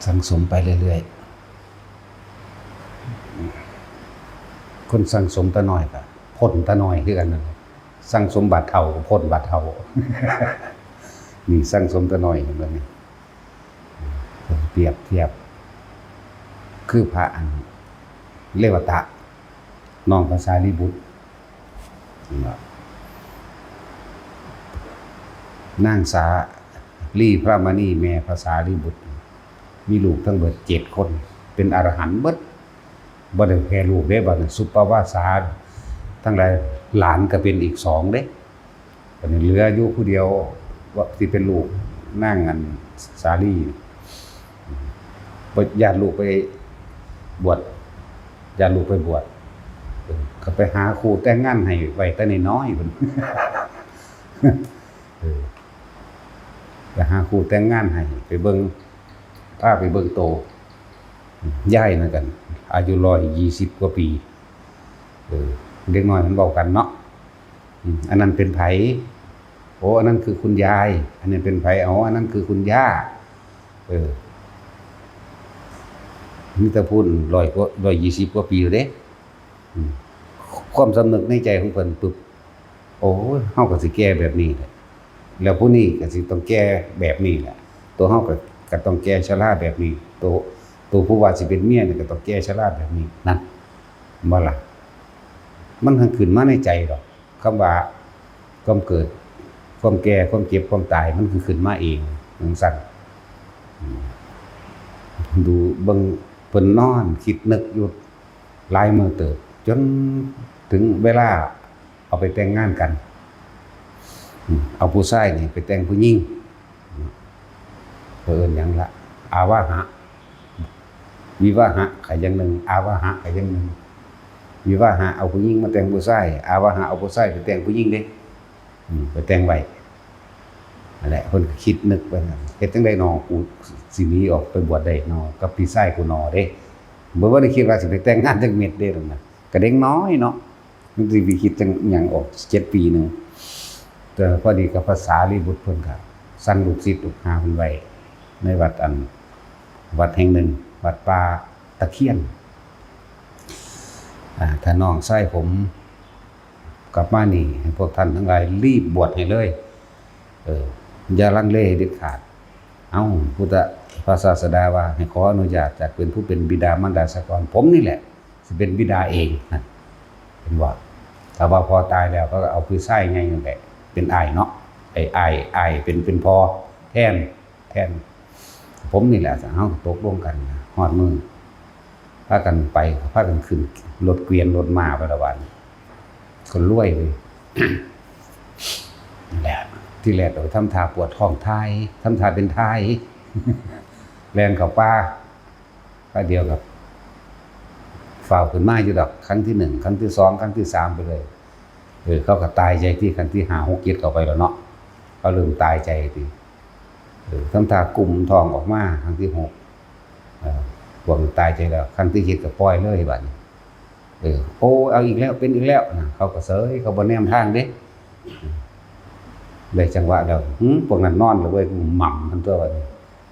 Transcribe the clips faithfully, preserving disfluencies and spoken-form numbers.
สั่งสมไปเรื่อยๆ คนสั่งสมตะน้อยก็พ้นตะน้อยคือกันนั่นแหละ สั่งสมบาดเฒ่าก็พ้นบาดเฒ่า นี่สั่งสมตะน้อยเห็นบ่นี่ เปรียบเทียบ คือพระอันเลวตะ น้องพระสารีบุตร นางสาลีพระมณีแม่พระสารีบุตร มีลูกทั้งเบิดเจ็ดคน เป็นอรหันต์เบิด บ่ได้แค่ลูกเด้ บัดนี้สุปปวาสาทั้งหลาย หลานก็เป็นอีกสองเด้ บัดนี้เหลืออยู่ผู้เดียวว่าที่เป็นลูกนางอันสาลี บ่ย้านลูกไปบวช ย้านลูกไปบวช เออ ก็ไปหาคู่แต่งงานให้ไว้แต่น้อยๆ เพิ่น เออ ไปหาคู่แต่งงานให้ ไปเบิ่ง พาไปเบิ่งโต ยายนั่นกัน อายุร้อยยี่สิบกว่าปี เออ เด็กน้อยมันเว้ากันเนาะ อืม อันนั้นเป็นไผ โอ้ อันนั้นคือคุณยาย อันนี้เป็นไผ อ๋อ อันนั้นคือคุณย่า เออ มีแต่ผู้ร้อยกว่า ร้อยยี่สิบกว่าปีแล้วเด้ อืม ความสำนึกในใจของเพิ่นปึ๊บ โอ้ย เฮาก็สิแก่แบบนี้แหละ แล้วผู้นี้ก็สิต้องแก่แบบนี้แหละ ตัวเฮาก็ ก็ต้องแก่ชราแบบนี้ ตัว ตัวผู้ว่าสิเป็นเมียนี่ก็ต้องแก่ชราแบบนี้ นั่น บ่ล่ะ มันหั้นขึ้นมาในใจดอก คำว่าความเกิด ความแก่ ความเจ็บ ความตาย มันคือขึ้นมาเองจั่งซั้น อืม ดูเบิ่งเพิ่นนอนคิดนึกอยู่หลายมื้อเติบ จนถึงเวลาเอาไปแต่งงานกัน อืม เอาผู้ชายนี่ไปแต่งผู้หญิง เพิ่นเอิ้นหยังละ อาวาหะ วิวาหะก็อย่างหนึ่ง อาวาหะก็อย่างหนึ่ง วิวาหะ เอาผู้หญิงมาแต่งผู้ชาย อาวาหะ เอาผู้ชายไปแต่งผู้หญิงเด้ อืม ไปแต่งไว้ นั่นแหละ เพิ่นก็คิดนึกไปนั่น เฮ็ดจั่งใดน้อ กูสิหนีออกไปบวชได้น้อ กับพี่ชายกูน้อเด้ บ่ บ่ได้คิดว่าสิไปแต่งงานจักเม็ดเด้นั่นน่ะ ก็เด็กน้อยเนาะ มันสิไปคิดจั่งหยังออก เจ็ดปีหนึ่ง แต่พอดีกับพระสารีบุตรเพิ่นก็สั่งลูกศิษย์ลูกหาเพิ่นไว้ ในวัดอัน วัดแห่งหนึ่ง วัดป่าตะเคียน อ่า ถ้าน้องชายผมกลับมานี่ ให้พวกท่านทั้งหลายรีบบวชให้เลย เออ อย่าลังเลเด็ดขาด เอ้า พุทธ พระศาสดาว่าให้ขออนุญาตจากเป็นผู้เป็นบิดามารดาซะก่อน ผมนี่แหละ สิเป็นบิดาเองนะ เพิ่นว่า ถ้าว่าพ่อตายแล้วก็เอาพี่ชายใหญ่นั่นแหละ เป็นอ้ายเนาะ ไอ้อ้าย อ้ายเป็น เป็นพ่อแทน แทน ผมนี่แหละ เฮาตกลงกัน ฮอดมื้อ พากันไป พากันขึ้นรถเกวียนรถม้าไปละบาดนี้ ก็รวยเลย นั่นแหละ ที่แรกก็ทำท่าปวดท้องถ่าย ทำท่าเป็นถ่าย แล่นเข้าป่า คราวเดียวกับ ฟ้าวขึ้นมาอยู่ดอก ครั้งที่หนึ่ง ครั้งที่สอง ครั้งที่สามไปเลย เออ เขาก็ตายใจที่ครั้งที่ห้า หก เจ็ด เข้าไปแล้วเนาะ เขาเริ่มตายใจที เออ ทำท่ากุมท้องออกมา ครั้งที่หก เออ พวกมันตายใจแล้ว ครั้งที่เจ็ดก็ปล่อยเลยบัดนี้ เออ โอ้ เอาอีกแล้ว เป็นอีกแล้วนะ เขาก็เสย เขาบ่แนมทางเด้ ได้จังหวะแล้ว หึ พวกนั้นนอนแล้วเว้ย หม่ำมันตัวบัดนี้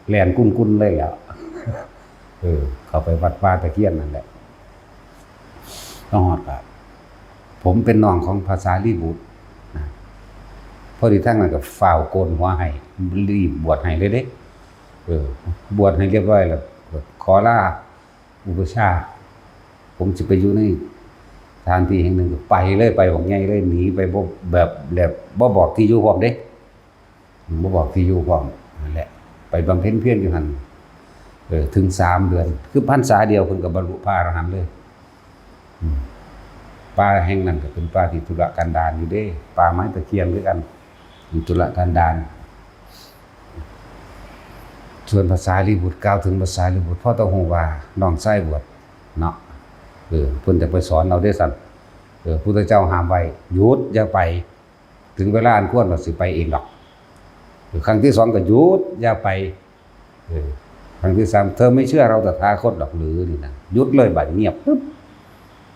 แล่นกุนๆเลยแหล้ว เออ เข้าไปวัดป่าตะเคียนนั่นแหละ ต้องฮอดก็ ผมเป็นน้องของพระสารีบุตรนะ พอดีทางนั้นก็ฟ้าวโกนหัวให้ รีบบวชให้เลยเด้ เออ บวชให้เรียบร้อยแล้ว ขอลาอุปัชฌาย์ ผมสิไปอยู่ในสถานที่แห่งหนึ่ง ไปเลย ไปบักใหญ่เลย หนีไปบ่ แบบ แบบบ่บอกที่อยู่พร้อมเด้ บ่บอกที่อยู่พร้อม นั่นแหละ ไปบำเพ็ญเพียรอยู่หั่น เออ ถึงสามเดือน คือพรรษาเดียวเพิ่นก็บรรลุพระอรหันต์เลย อืม ป่าแห่งนั้นก็เป็นป่าที่ทุรกันดารอยู่เด้ ป่าไม้ตะเคียนคือกัน ทุรกันดาร ส่วนพระสารีบุตร กล่าวถึงพระสารีบุตร เพราะต้องฮู้ว่าน้องชายบวชเนาะ เออ เพิ่นจะไปสอนเอาเด้ซั่น เออ พุทธเจ้าห้ามไว้ หยุด อย่าไป ถึงเวลาอันควรก็สิไปเองดอก เออ ครั้งที่สองก็หยุด อย่าไป เออ ครั้งที่สาม เธอไม่เชื่อเราตถาคตดอกหรือนี่นะ หยุดเลย บัดเงียบปึ๊บ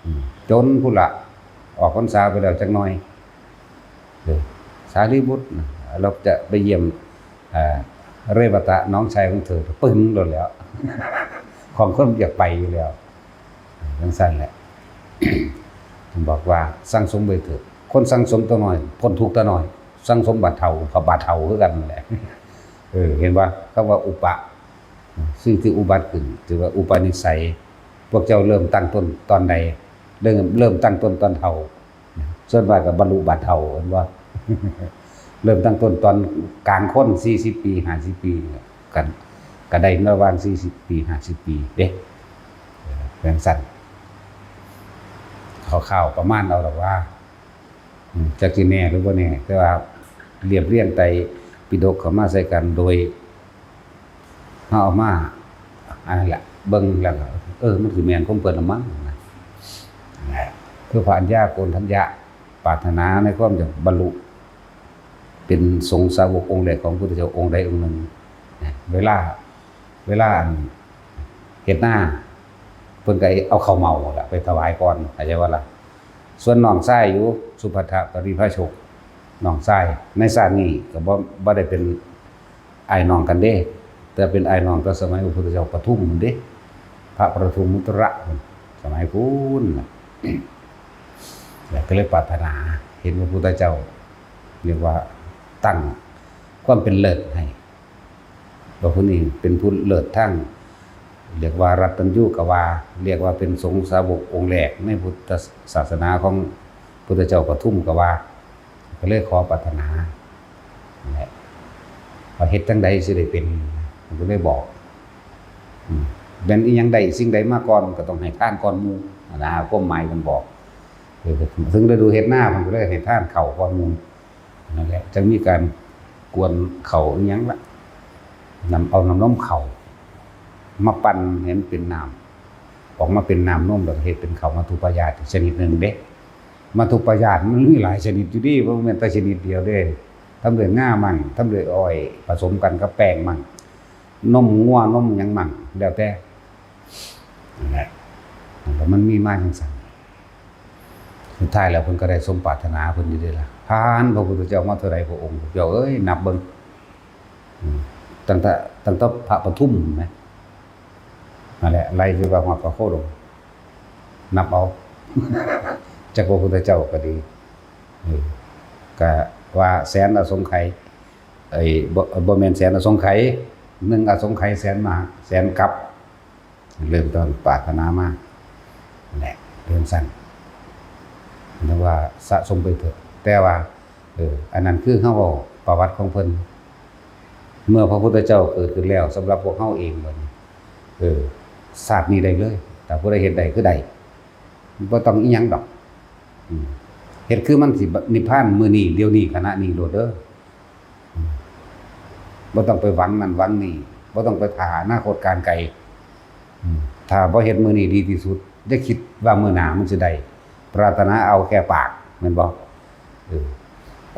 อืม จนพุ้นละ ออกพรรษาไปแล้วจักหน่อย เออ สารีบุตรนะ เราจะไปเยี่ยม เอ่อ เรวตะน้องชายของเธอ ปึ้งโลดแล้ว ของคนอยากไปอยู่แล้ว จั่งซั่นแหละ บอกว่าสั่งสมไว้เถอะ คนสั่งสมตัวน้อย พ้นทุกข์ตัวน้อย สั่งสมบาดเฒ่า เขาบาดเฒ่าคือกันนั่นแหละ เออ เห็นบ่ คำว่าอุปะ สิ่งที่อุบัติขึ้น ถือว่าอุปนิสัย พวกเจ้าเริ่มตั้งต้นตอนใด เริ่ม เริ่มตั้งต้นตอนเฒ่า ส่วนมากก็บรรลุบาดเฒ่า เห็นบ่ เริ่มตั้งต้นตอนกลางคน สี่สิบปี ห้าสิบปี กัน ก็ได้ระหว่าง สี่สิบปี ห้าสิบปีเด้ เออ จั่งซั่น คร่าวๆ ประมาณเอาดอกว่า อืม จักสิแน่หรือบ่แน่ แต่ว่าเรียบเรียงไตรปิฎกเข้ามาใส่กันโดย เฮาเอามา อันนั้นแหละ เบิ่งแล้วก็ เออ มันสิแม่นของเพิ่นละมั้งนะ นั่นแหละ คือพระอัญญาโกณฑัญญะ ปรารถนาในความจะบรรลุ เป็นสงฆ์สาวกองค์แรกของพุทธเจ้าองค์ใดองค์หนึ่งนะ เวลา เวลาอันเฮ็ดนา เพิ่นก็เอาข้าวเหมาล่ะไปถวายก่อน เข้าใจบ่ล่ะ ส่วนน้องชายอยู่ สุภัททปริภาชก น้องชาย ในชาตินี้ก็บ่ บ่ได้เป็นอ้ายน้องกันเด้ แต่เป็นอ้ายน้องแต่สมัยพระพุทธเจ้าปทุมพุ้นเด้ พระปทุมมุตระ สมัยพุ้นน่ะ แล้วก็เลยปรารถนาเห็นพระพุทธเจ้า เรียกว่าตั้งความเป็นเลิศให้ ว่าผู้นี้เป็นผู้เลิศทาง เรียกว่ารัตตัญญูกะว่า เรียกว่าเป็นสงฆ์สาวกองค์แรกในพุทธศาสนาของพุทธเจ้าปทุมกะว่า ก็เลยขอปรารถนา นั่นแหละ ว่าเฮ็ดจั่งใดสิได้เป็น เพิ่นก็เลยบอก อืม แม่นอิหยังได้สิ่งใดมาก่อน ก็ต้องให้ทานก่อนหมู่ นะ ความหมายเพิ่นบอก เออ ถึงฤดูเฮ็ดนา เพิ่นก็เลยให้ทานข้าวก่อนหมู่ นั่นแหละ จั่งมีการกวนข้าวอิหยังละ นำเอาน้ำนมข้าวมาปั่นให้มันเป็นน้ำ ออกมาเป็นน้ำนม แล้วก็เฮ็ดเป็นข้าวมัทธุปายาตอีกชนิดหนึ่งเด้ มัทธุปายาตมันมีหลายชนิดอยู่เด้ บ่แม่นแต่ชนิดเดียวเด้ ทำด้วยงามั่ง ทำด้วยอ้อย ผสมกันกับแป้งมั่ง นมงัวนมหยังมั่ง แล้วแต่ นั่นแหละ แล้วมันมีมาจั่งซั่น สุดท้ายแล้วเพิ่นก็ได้สมปรารถนาเพิ่นอยู่เด้ล่ะ ผ่านพระพุทธเจ้ามาเท่าใดพระองค์ เจ้าเอ้ย นับเบิ่ง อืม ตั้งแต่ ตั้งแต่พระปทุมนะ นั่นแหละ ไล่ไปว่าฮอดพระโคดม นับเอา จักพระพุทธเจ้าก็ดี เออ ก็ว่าแสนอสงไขย ไอ้ บ่ บ่แม่นแสนอสงไขย หนึ่งอสงไขยแสนมหา แสนกัป เริ่มต้นปรารถนามา นั่นแหละ เรื่องสั้น เรียกว่าสะสมไปเถอะ แต่ว่า เออ อันนั้นคือเฮาเว้าประวัติของเพิ่น เมื่อพระพุทธเจ้าเกิดขึ้นแล้ว สำหรับพวกเฮาเองบัดนี้ เออ ชาตินี้ได้เลย ถ้าผู้ใดเฮ็ดได้คือได้ บ่ต้องอิหยังดอก อืม เฮ็ดคือมันสินิพพานมื้อนี้ เดี๋ยวนี้ ขณะนี้โลดเด้อ อืม บ่ต้องไปหวังนั่นหวังนี่ บ่ต้องไปถ่าอนาคตการไกล อืม ถ้าบ่เฮ็ดมื้อนี้ดีที่สุด อย่าคิดว่ามื้อหน้ามันสิได้ ปรารถนาเอาแค่ปาก แม่นบ่ เออ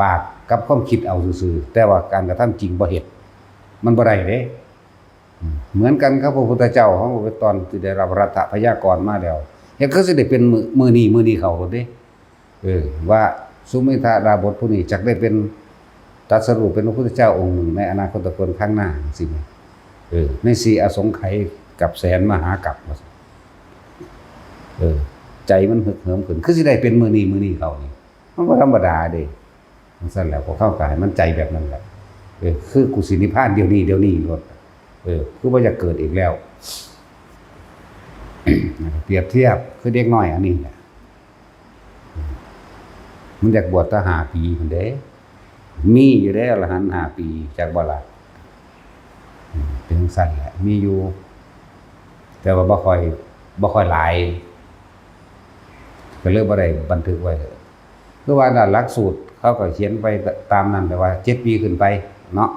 ปากกับความคิดเอาซื่อๆ แต่ว่าการกระทำจริงบ่เฮ็ด มันบ่ได้เด้ อืม เหมือนกันกับพระพุทธเจ้า เฮาก็ตอนที่ได้รับรัตถพยากรมาแล้ว เฮ็ดคือสิได้เป็นมื้อ มื้อนี้ มื้อนี้เข้าพุ้นเด้ เออ ว่าสุเมธดาบสผู้นี้จักได้เป็นตรัสรู้เป็นพระพุทธเจ้าองค์หนึ่งในอนาคตกาลข้างหน้าจั่งซี้แหม เออ ในสี่อสงไขยกับแสนมหากัปว่าซั่น เออ ใจมันฮึกเหิมขึ้น คือสิได้เป็นมื้อนี้ มื้อนี้เข้านี่ มันบ่ธรรมดาเด้ จั่งซั่นแหละ พวกเฮาก็ให้มันใจแบบนั้นแหละ เออ คือกูสินิพพานเดี๋ยวนี้ เดี๋ยวนี้โลด เออ คือบ่อยากเกิดอีกแล้ว เปรียบเทียบคือเด็กน้อยอันนี้แหละ มันอยากบวชตั้งห้าปีพุ้นเด้ มีอยู่เด้ อรหันต์ห้าปี จักบ่ล่ะ อืม เป็นจั่งซั่นแหละ มีอยู่ แต่ว่าบ่ค่อย บ่ค่อยหลาย ก็เลยบ่ได้บันทึกไว้ คือว่าหลักสูตรเขาก็เขียนไปตามนั้น แต่ว่าเจ็ดปีขึ้นไปเนาะ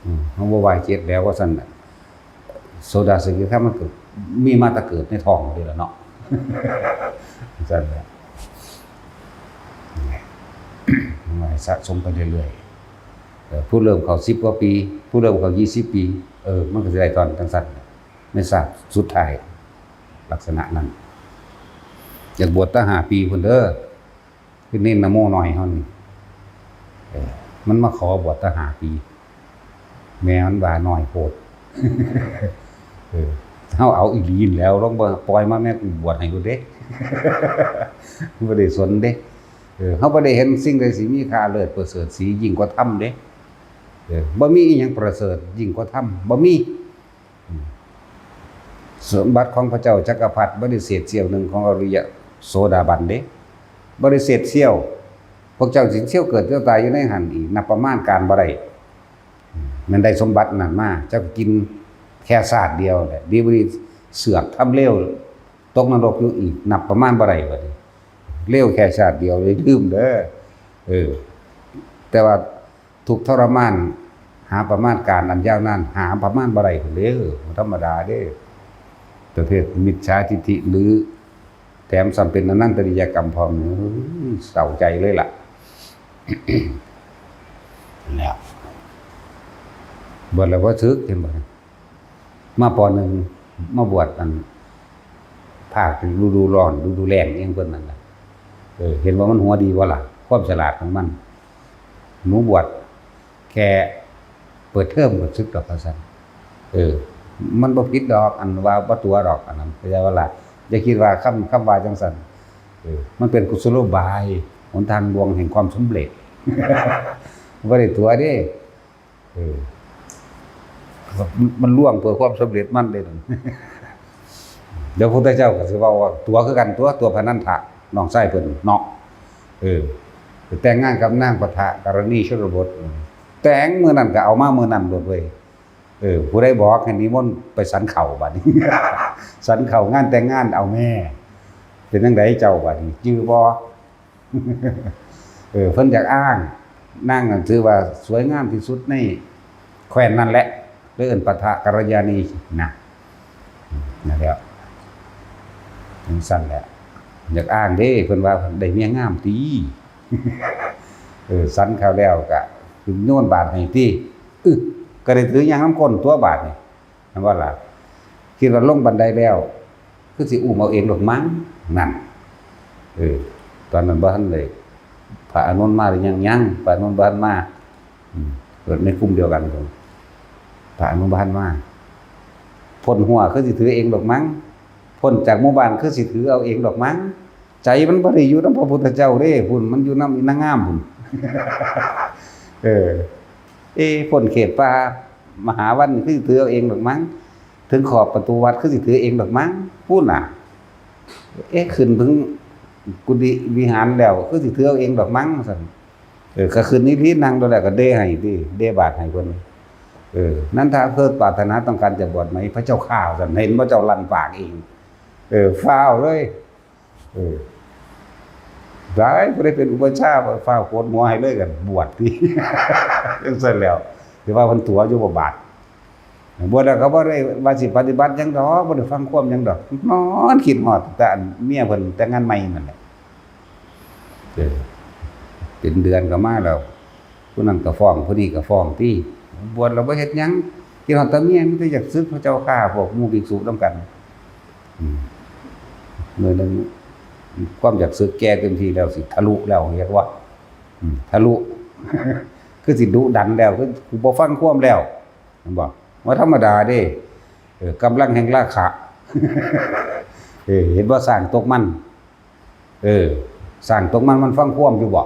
อืม เฮาบ่ว่าเจ็ดแล้วว่าซั่นน่ะ โสดาสกิทาคามันก็มีมาแต่เกิดในท้องนี่แหละเนาะ ซั่นแหละ ให้สะสมไปเรื่อยๆ เออ ผู้เริ่มเข้าสิบกว่าปี ผู้เริ่มเข้ายี่สิบปี เออ มันก็สิได้ตอนจั่งซั่น ในชาติสุดท้าย ลักษณะนั้น อยากบวชตั้งห้าปีพุ้นเด้อ คือเน้นนะโมน้อยเฮานี่ เออ มันมาขอบวชตั้งห้าปี แม่มันว่าน้อยโพด เออ เฮาเอาอีหลีนั่นแหล้ว ลองเบิ่ง ปล่อยมาแม่ กูบวชให้โลดเด้ บ่ได้สนเด้ เออ เฮาบ่ได้เห็นสิ่งใดสิมีค่าเลิศประเสริฐสียิ่งกว่าธรรมเด้ เออ บ่มีอีหยังประเสริฐยิ่งกว่าธรรม บ่มี อืม สมบัติของพระเจ้าจักรพรรดิบ่ได้เศษเสี้ยวหนึ่งของอริยะโสดาบันเด้ บ่ได้เศษเสี้ยว พวกเจ้าสิเที่ยวเกิดเที่ยวตายอยู่ในหั่นอีก นับประมาณการบ่ได้ อืม แม่นได้สมบัตินั้นมา เจ้าก็กินแค่ชาติเดียวแหละ ดีบ่ดีเสือกทำเลว ตกนรกอยู่อีก นับประมาณบ่ได้บัดนี้ เลวแค่ชาติเดียว อย่าลืมเด้อ เออ แต่ว่าทุกข์ทรมาน หาประมาณการอันยาวนาน หาประมาณบ่ได้พุ้นเด้อ บ่ธรรมดาเด้อ ประเภทมิจฉาทิฏฐิ หรือแถมซ้ำเป็นอนันตริยกรรมพร้อม เอ้ย เศร้าใจเลยล่ะ แล้ว บวชแล้วบ่สึก เห็นบ่ มา ป.หนึ่ง มาบวชอัน ภาคฤดูร้อน ฤดูแล้งอิหยังเพิ่นนั่นล่ะ เออ เห็นว่ามันหัวดีบ่ล่ะ ความฉลาดของมัน หนูบวชแค่เปิดเทอมก็สึกดอก ว่าซั่น เออ มันบ่ผิดดอก อันว่าบ่ตั๋วดอก อันนั้น เข้าใจบ่ล่ะ อย่าคิดว่าคำ คำว่าจั่งซั่น เออ มันเป็นกุศโลบาย หนทางลวงแห่งความสำเร็จ บ่ได้ตั๋วเด้ เออ มันลวงเพื่อความสำเร็จมันเด้ เดี๋ยวพระพุทธเจ้าก็สิเว้าว่าตั๋วคือกันตั๊ว ตั๋วพระนันทะ น้องชายเพิ่นเนาะ เออ ไปแต่งงานกับนางปะทะกรณีชนบท แต่งมื้อนั้นก็เอามามื้อนั้นโลดเว้ย เออ ผู้ใดบอกให้นิมนต์ไปฉันข้าวบัดนี้ ฉันข้าวงานแต่งงาน เอาแม่ เป็นจั่งใดเจ้าบัดนี้ จื่อบ่ เออ เพิ่นอยากอ้าง นางนั่นถือว่าสวยงามที่สุดในแคว้นนั่นแหละ เลยเอิ้นปะทะกัลยาณีนะ นั่นแหละ จั่งซั่นแหละ อยากอ้างเด้ เพิ่นว่าได้เมียงามติ เออ ฉันข้าวแล้วก็โยนบาตรให้ติ อึ ก็ได้ถือหยังนำก้นตั๊วบาดนี่ แม่นบ่ล่ะ คิดว่าลงบันไดแล้ว คือสิอุ้มเอาเองดอกมั้ง นั่น เออ ตอนนั้นบ่ทันได้ พระอานนท์มาหรือยัง ยัง พระอานนท์บ่ทันมา อืม เกิดในกลุ่มเดียวกัน พระอานนท์บ่ทันมา พ้นหัวคือสิถือเองดอกมั้ง พ้นจากหมู่บ้านคือสิถือเอาเองดอกมั้ง ใจมันบ่ได้อยู่นำพระพุทธเจ้าเด้ พุ้น มันอยู่นำอีนางงามพุ้น เออ เอ๊ะ พ้นเขตป่ามหาวันคือสิถือเอาเองดอกมั้ง ถึงขอบประตูวัดคือสิถือเองดอกมั้ง พุ้นน่ะ เอ๊ะ ขึ้นถึงกุฏิวิหารแล้วคือสิถือเอาเองดอกมั้ง ซั่น เออ ก็ขึ้นนิพพินนั่งโดนแล้วก็เดให้ติ เดบาตรให้เพิ่น เออ นันทะ เธอปรารถนาต้องการจะบวชไหม พระเจ้าข้า ซั่น เห็นพระเจ้าลั่นปากเอง เออ ฟ้าวเลย เออ หลาย บ่ได้เป็นอุปัชฌาย์ ฟ้าวโกนหัวให้เลย กันบวชติ จั่งซั่นแล้ว แต่ว่าเพิ่นตั๋วอยู่บ่บาด บวชแล้วก็บ่ได้ว่าสิปฏิบัติหยังดอก บ่ได้ฟังความหยังดอก นอนคิดฮอดแต่อันเมียเพิ่นแต่งงานใหม่นั่นแหละ เออ เป็นเดือนก็มาแล้ว ผู้นั้นก็ฟ้อง ผู้นี้ก็ฟ้องติ บวชแล้วบ่เฮ็ดหยัง คิดฮอดแต่เมีย มีแต่อยากสึก พระเจ้าข้า พวกหมู่ภิกษุนำกัน อืม มื้อหนึ่ง ความอยากสึกแก่เต็มที่แล้ว สิทะลุแล้ว เรียกว่า อืม ทะลุ คือสิดุดันแล้ว คือกูบ่ฟังความแล้ว แม่นบ่ บ่ธรรมดาเด้ เออ กำลังแห่งราคะ เออ เห็นบ่ ช้างตกมัน เออ ช้างตกมัน มันฟังความอยู่บ่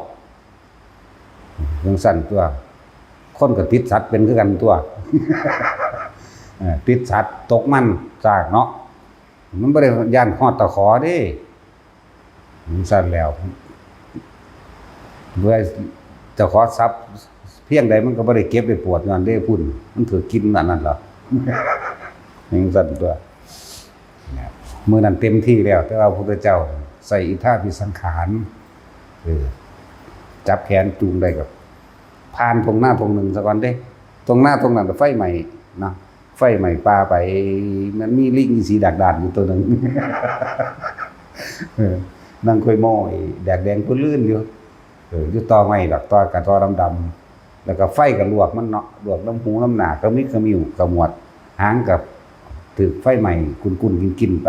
จั่งซั่นตั๊ว คนก็ติดสัตว์เป็นคือกันตั๊ว เออ ติดสัตว์ตกมัน ช้างเนาะ มันบ่ได้ย้านฮอดตะขอเด้ จั่งซั่นแล้ว เมื่อตะขอสับเพียงใดมันก็บ่ได้เก็บได้ปวดย้อนเด้พุ้น มันถืกกินอันนั้นล่ะ จั่งซั่นตั๊ว มื้อนั้นเต็มที่แล้ว แต่ว่าพระพุทธเจ้าใส่อิทธาภิสังขาร เออ จับแขนจูงได้ก็ผ่านท่งนาท่งหนึ่งซะก่อนเด้ ท่งนาท่งนั้นก็ไฟไหม้เนาะ ไฟไหม้ป่าไป มันมีลิงสีดากดานอยู่ตัวหนึ่ง เออ นั่งค่อยโม้ย แดกแดงปื้นลื่นอยู่ เออ อยู่ตอไม้ดอก ตอกะตอดำๆ แล้วก็ไฟก็ลวกมันเนาะ ลวกนำหูนำหน้า ขมิบขมิ้วขมวด หางก็ถืกไฟไหม้กุ่นๆกินๆไป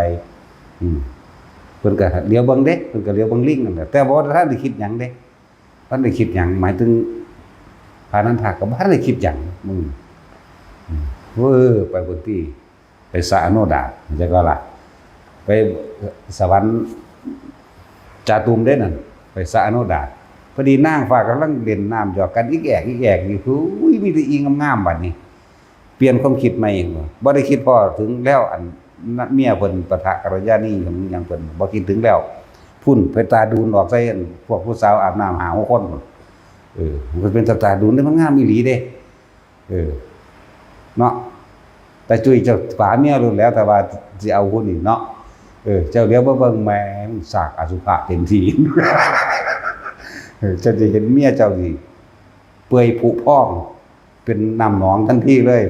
อืม เพิ่นก็เหลียวเบิ่งเด้ เพิ่นก็เหลียวเบิ่งลิงนั่นแหละ แต่บ่ทันได้คิดหยังเด้ ทันได้คิดหยัง หมายถึง พระนันทะก็บ่ทันได้คิดหยัง อืม อืม เออ ไปพุ้นติ ไปสระอโนดาต จั่งว่าล่ะ ไปสวรรค์จาตุมเด้นั่น ไปสระอโนดาต พอดีนางฟ้ากำลังเล่นน้ำหยอกกันอิกแอกอิกแอกอยู่ อุ้ย มีแต่อีงามๆ บัดนี้ เปลี่ยนความคิดใหม่เอง บ่ได้คิดพ้อถึงแล้ว อันเมียเพิ่นปะทะกัลยาณีของหยังเพิ่น บ่คิดถึงแล้ว พุ้นไปตาดูนออกใส่อันพวกผู้สาวอาบน้ำห้าหกคนพุ้น เออ มันก็เป็นตา ตาดูนเด้ มันงามอีหลีเด้ เออ เนาะ ตาจุ้ยเจ้าป๋าเมียโลดแล้ว แต่ว่าสิเอาผู้นี้เนาะ เออ เจ้าเหลียวมาเบิ่ง แม่ง สากอสุภะเต็มที่ เออ เจ้าจะเห็นเมียเจ้านี่ เปื่อยผุพอง เป็นน้ำหนองทันทีเลย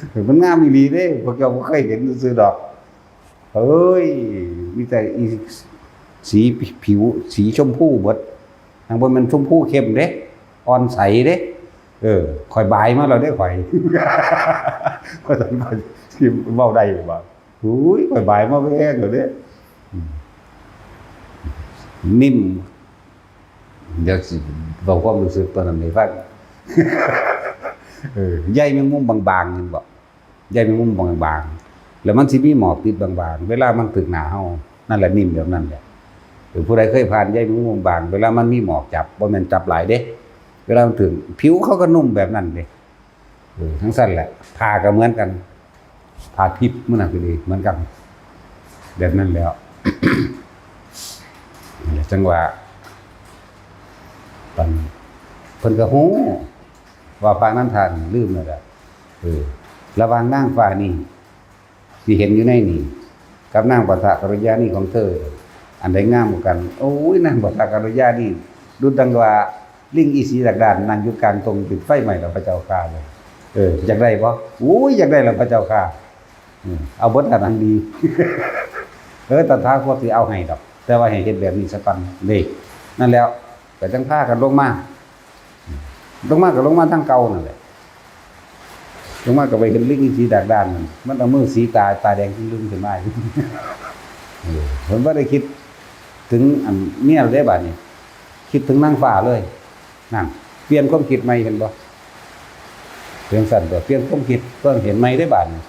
เออ มันงามอีหลีเด้ พวกเจ้าบ่เคยเห็นซื่อๆดอก เฮ้ย มีแต่อีสีผิว สีชมพูเบิด หากบ่แม่นชมพูเข้มเด้ อ่อนใสเด้ เออ ข้อยบายมาแล้วเด้ ข้อย ว่าซั่น ข้อยสิเว้าได้บ่ อุ้ย ข้อยบายมาแพงแล้วเด้ อืม นิ่ม เดี๋ยวสิเว้าความรู้สึกตอนนั้นให้ฟัง เออ ใยแมงมุมบางๆ เห็นบ่ ใยแมงมุมบางๆ แล้วมันสิมีหมอกติดบางๆ เวลามันถึกหน้าเฮา นั่นแหละนิ่มแบบนั้นแหละ เออ ผู้ใดเคยผ่านใยแมงมุมบาง เวลามันมีหมอกจับ บ่แม่นจับหลายเด้ เวลามันถึก ผิวเขาก็นุ่มแบบนั้นเด้ เออ จั่งซั้นแหละ ผ้าก็เหมือนกัน ผ้าทิพย์มื้อนั้นก็ดี เหมือนกัน แบบนั้นแล้ว นั่นแหละ จั่งว่า ตอนเพิ่นก็ฮู้ว่าพระนันทะนี่ลืมแล้วล่ะ เออ ระหว่างนางฟ้านี่ ที่เห็นอยู่ในนี่ กับนางปะทะกัลยาณีของเธอ อันใดงามกว่ากัน โอ้ย นางปะทะกัลยาณี ดุจดังว่าลิงอีสีดากด้านนั่งอยู่กลางดง ติดไฟไหม้แล้วพระเจ้าข้าเลย เออ อยากได้บ่ โอ้ย อยากได้แล้วพระเจ้าข้า อืม เอาเบิดอันนั้นดี เออ ตถาคตสิเอาให้ดอก แต่ว่าให้เฮ็ดแบบนี้ซะก่อนเด้ นั่นแล้ว ก็จั่งพากันลงมา ลงมาก็ลงมาทางเก่านั่นแหละ ลงมาก็ไปเห็นลิงอีสีดากด้านนั่น มันเอามือสีตา ตาแดงจึ้งลึงขึ้นมาอยู่ เออ เพิ่นบ่ได้คิดถึงอันเมียเด้บาดนี้ คิดถึงนางฟ้าเลย นั่น เปลี่ยนความคิดใหม่ เห็นบ่ เปลี่ยนซั่นตัว เปลี่ยนความคิด ความเห็นใหม่เด้บาดนี้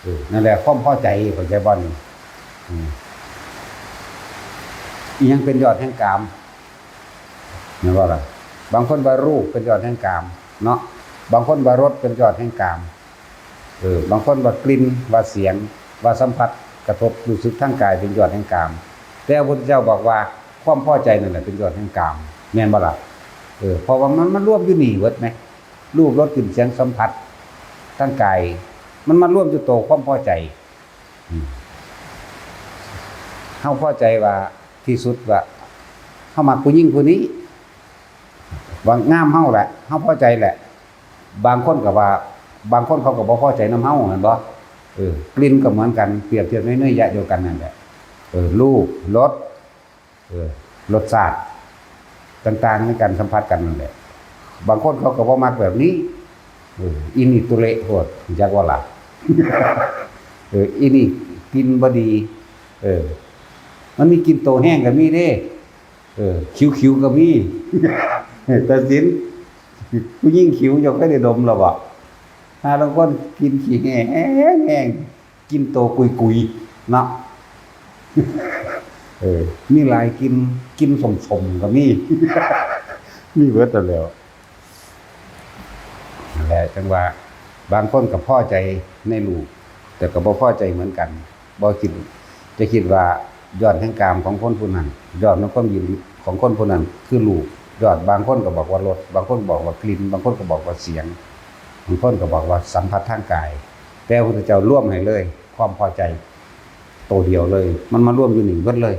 เออ นั่นแหละ ความพอใจ เข้าใจบ่นี่ อืม อิหยังเป็นยอดแห่งกาม แม่นบ่ล่ะ บางคนว่ารูปเป็นยอดแห่งกาม เนาะ บางคนว่ารสเป็นยอดแห่งกาม เออ บางคนว่ากลิ่น ว่าเสียง ว่าสัมผัสกระทบรู้สึกทางกายเป็นยอดแห่งกาม แต่พระพุทธเจ้าบอกว่าความพอใจนั่นแหละเป็นยอดแห่งกาม แม่นบ่ล่ะ เออ เพราะว่ามัน มันรวมอยู่นี่เบิดแหม รูป รส กลิ่น เสียง สัมผัสทางกาย มันมารวมอยู่โตความพอใจ อืม เฮาพอใจว่าที่สุดว่า เฮามักผู้หญิงผู้นี้ ว่างามเฮาแหละ เฮาพอใจแหละ บางคนก็ว่า บางคนเขาก็บ่พอใจนำเฮา แม่นบ่ เออ กลิ่นก็เหมือนกัน เปรียบเทียบในนัยยะเดียวกันนั่นแหละ เออ รูป รส เออ รสชาติต่างๆ ในการสัมผัสกันนั่นแหละ บางคนเขาก็บ่มักแบบนี้ เออ อีนี่ตุเละโพด จักว่าล่ะ เออ อีนี่กลิ่นบ่ดี เออ มันมีกลิ่นโตแฮงก็มีเด้ เออ ขิวๆ ก็มี ตัดสิน ผู้หญิงขิวเจ้าเคยได้ดมแล้วบ่ หาลางคนกลิ่นขี้แฮแฮงๆ กลิ่นโตกุยๆ เนาะ เออ มีหลายกลิ่น กลิ่นส้มๆ ก็มี มีเบิดนั่นแหล้ว นั่นแหละ จั่งว่า บางคนก็พอใจในรูป แต่ก็บ่พอใจเหมือนกัน บ่คิด จะคิดว่ายอดแห่งกามของคนผู้นั้น ยอดแห่งความยินดีของคนผู้นั้นคือรูป ยอด บางคนก็บอกว่ารส บางคนบอกว่ากลิ่น บางคนก็บอกว่าเสียง บางคนก็บอกว่าสัมผัสทางกาย แต่พระพุทธเจ้ารวมให้เลย ความพอใจโตเดียวเลย มันมารวมอยู่นี่เบิดเลย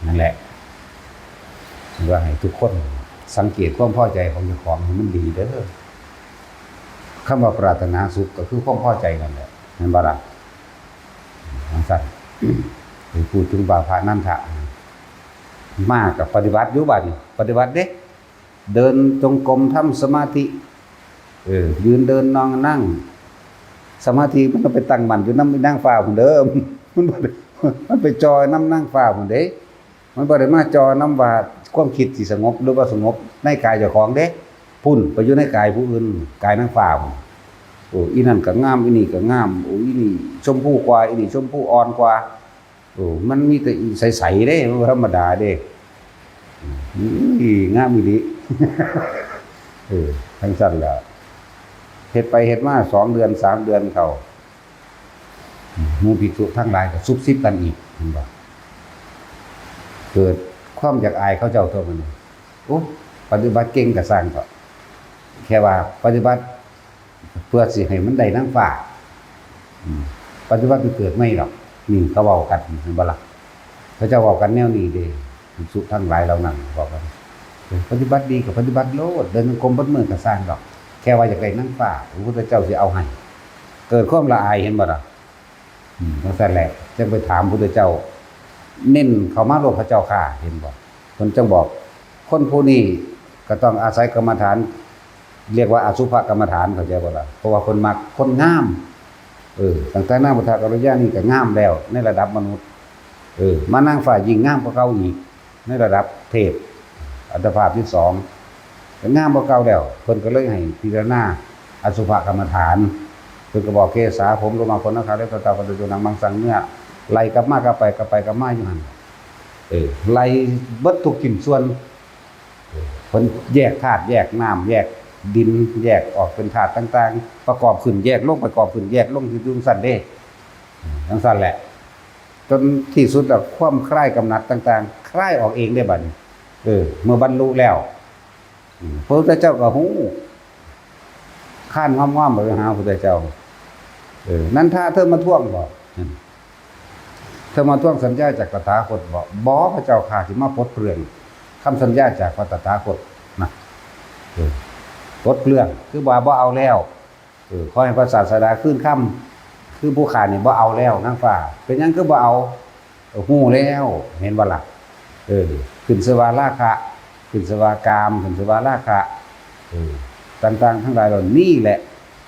นั่นแหละ ว่าให้ทุกคนสังเกตความพอใจของเจ้าของให้มันดีเด้อ คำว่าปรารถนาสุขก็คือความพอใจนั่นแหละ แม่นบ่ล่ะ จั่งซั้น ไปพูดถึงว่าพระนันทะ มาก็ปฏิบัติอยู่บัดนี้ ปฏิบัติเด้ เดินจงกรม ทำสมาธิ เออ ยืนเดินนอนนั่ง สมาธิมันก็ไปตั้งมั่นอยู่นำนางฟ้าพุ้นเด้อ มันบ่ได้ มันไปจ่อนำนางฟ้าพุ้นเด้ มันบ่ได้มาจ่อนำว่าความคิดสิสงบหรือบ่สงบในกายเจ้าของเด้ พุ้นไปอยู่ในกายผู้อื่น กายนางฟ้าพุ้น โอ้ อีนั่นก็งาม อีนี่ก็งาม โอ้ อีนี่ชมพูกว่า อีนี่ชมพูอ่อนกว่า โอ้ มันมีแต่อีใสๆเด้ มันบ่ธรรมดาเด้ อืม งามอีหลี เออ จั่งซั้นล่ะ เฮ็ดไปเฮ็ดมาสองเดือนสามเดือนเข้า หมู่ภิกษุทั้งหลายก็ซุบซิบกันอีก เห็นบ่ เกิดความอยากอายเขาเจ้าตัวมัน โอ้ ปฏิบัติเก่งก็ซ่างเถาะ แค่ว่าปฏิบัติเพื่อสิให้มันได้นางฟ้า อืม ปฏิบัติไปเกิดใหม่ดอก นี่เขาเว้ากัน เห็นบ่ล่ะ เขาเจ้าเว้ากันแนวนี้เด้ ภิกษุทั้งหลายเหล่านั้นบอกกัน เออ ปฏิบัติดีก็ปฏิบัติโลด เดินจงกรมเบิดมื้อก็ซ่างดอก แค่ว่าอยากได้นางฟ้า พระพุทธเจ้าสิเอาให้ เกิดความละอาย เห็นบ่ล่ะ อืม จั่งซั้นแหละ จั่งไปถามพุทธเจ้า เน้นเข้ามาโลดพระเจ้าข้า เห็นบ่ เพิ่นจั่งบอก คนผู้นี้ก็ต้องอาศัยกรรมฐาน เรียกว่าอสุภกรรมฐาน เข้าใจบ่ล่ะ เพราะว่าเพิ่นมักคนงาม เออ ตั้งแต่นางมัทธกัลยาณีก็งามแล้วในระดับมนุษย์ เออ มานางฟ้ายิ่งงามกว่าเก่าอีก ในระดับเทพ อัตภาพที่สอง ก็งามกว่าเก่าแล้ว เพิ่นก็เลยให้พิจารณาอสุภกรรมฐาน เพิ่นก็บอกเกสา ผม โลมา ขน หนัง คาง เล็บ ทันตา ฟัน ตะ โจ หนัง มัง สัง เนื้อ ไล่กลับมากลับไป กลับไปกลับมาอยู่หั่น เออ ไล่เบิดทุกชิ้นส่วน เออ เพิ่นแยกธาตุ แยกน้ำ แยกดิน แยกออกเป็นธาตุต่างๆ ประกอบขึ้นแยกลง ประกอบขึ้นแยกลง อยู่จั่งซั้นเด้ จั่งซั้นแหละ จนที่สุดแล้วความคลายกำหนัดต่างๆ คลายออกเองได้บัดนี้ เออ เมื่อบรรลุแล้ว อืม พระพุทธเจ้าก็ฮู้ คานง่อมๆ ไปหาพระพุทธเจ้า เออ นันทะ เธอมาทวงบ่ เธอมาทวงสัญญาจากตถาคตบ่ บ่ พระเจ้าข้าสิมาปลดเปลื้องคำสัญญาจากพระตถาคตนะ เออ ปลดเปลื้อง คือว่าบ่เอาแล้ว เออ ขอให้พระศาสดาคืนคำ คือผู้ข้านี่บ่เอาแล้ว นางฟ้า เป็นหยังคือบ่เอา เออ ฮู้แล้ว เห็นบ่ล่ะ เออ ขึ้นชื่อว่าราคะ ขึ้นชื่อว่ากาม ขึ้นชื่อว่าราคะ เออ ต่างๆ ทั้งหลายเหล่านี้แหละ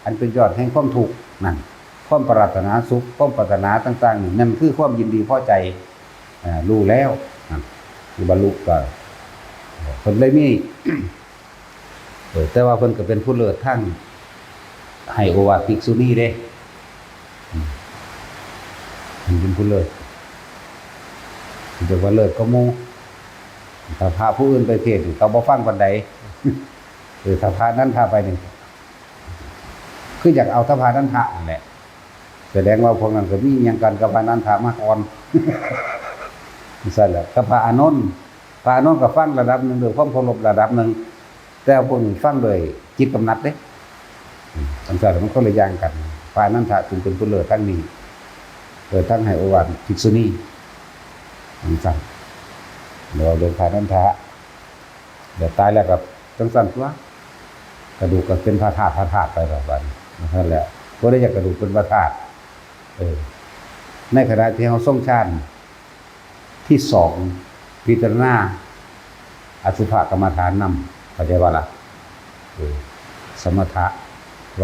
อันเป็นยอดแห่งความทุกข์นั่น ความปรารถนาสุข ความปรารถนาต่างๆ นี่ นั่นคือความยินดีพอใจ อ่า รู้แล้ว นั่น คือบรรลุก็ เพิ่นเลยมี เออ แต่ว่าเพิ่นก็เป็นผู้เลิศทางให้โอวาทภิกษุณีเด้ อืม เพิ่นเป็นผู้เลิศ เรียกว่าเลิศกว่าหมู่ ถ้าพระผู้อื่นไปเทศน์นี่เขาบ่ฟังปานใด เออ ถ้าพระนันทะไปนี่ คืออยากเอาแต่พระนันทะนั่นแหละ แสดงว่าพวกนั้นก็มีอิหยังกันกับพระนันทะมาก่อน จั่งซั้นแหละ กับพระอานนท์ พระอานนท์ก็ฟังระดับหนึ่ง ด้วยความเคารพระดับหนึ่ง แต่พวกนี้ฟังด้วยจิตกำหนัดเด้ อืม จั่งซั้นแหละ มันคนละอย่างกัน พระนันทะจึงเป็นผู้เลิศทางนี้ เลิศทางให้โอวาทภิกษุณี จั่งซั้น เดี๋ยวเรื่องพระนันทะ เดี๋ยวตายแล้วก็จั่งซั้นตั๊ว กระดูกก็เป็นพระธาตุ พระธาตุไปแล้วบัดนี้ นั่นแหละ บ่ได้อยากกระดูกเป็นพระธาตุ เออ ในขณะที่เฮาทรงฌานที่สอง พิจารณาอสุภกรรมฐานนำ เข้าใจบ่ล่ะ เออ สมถะ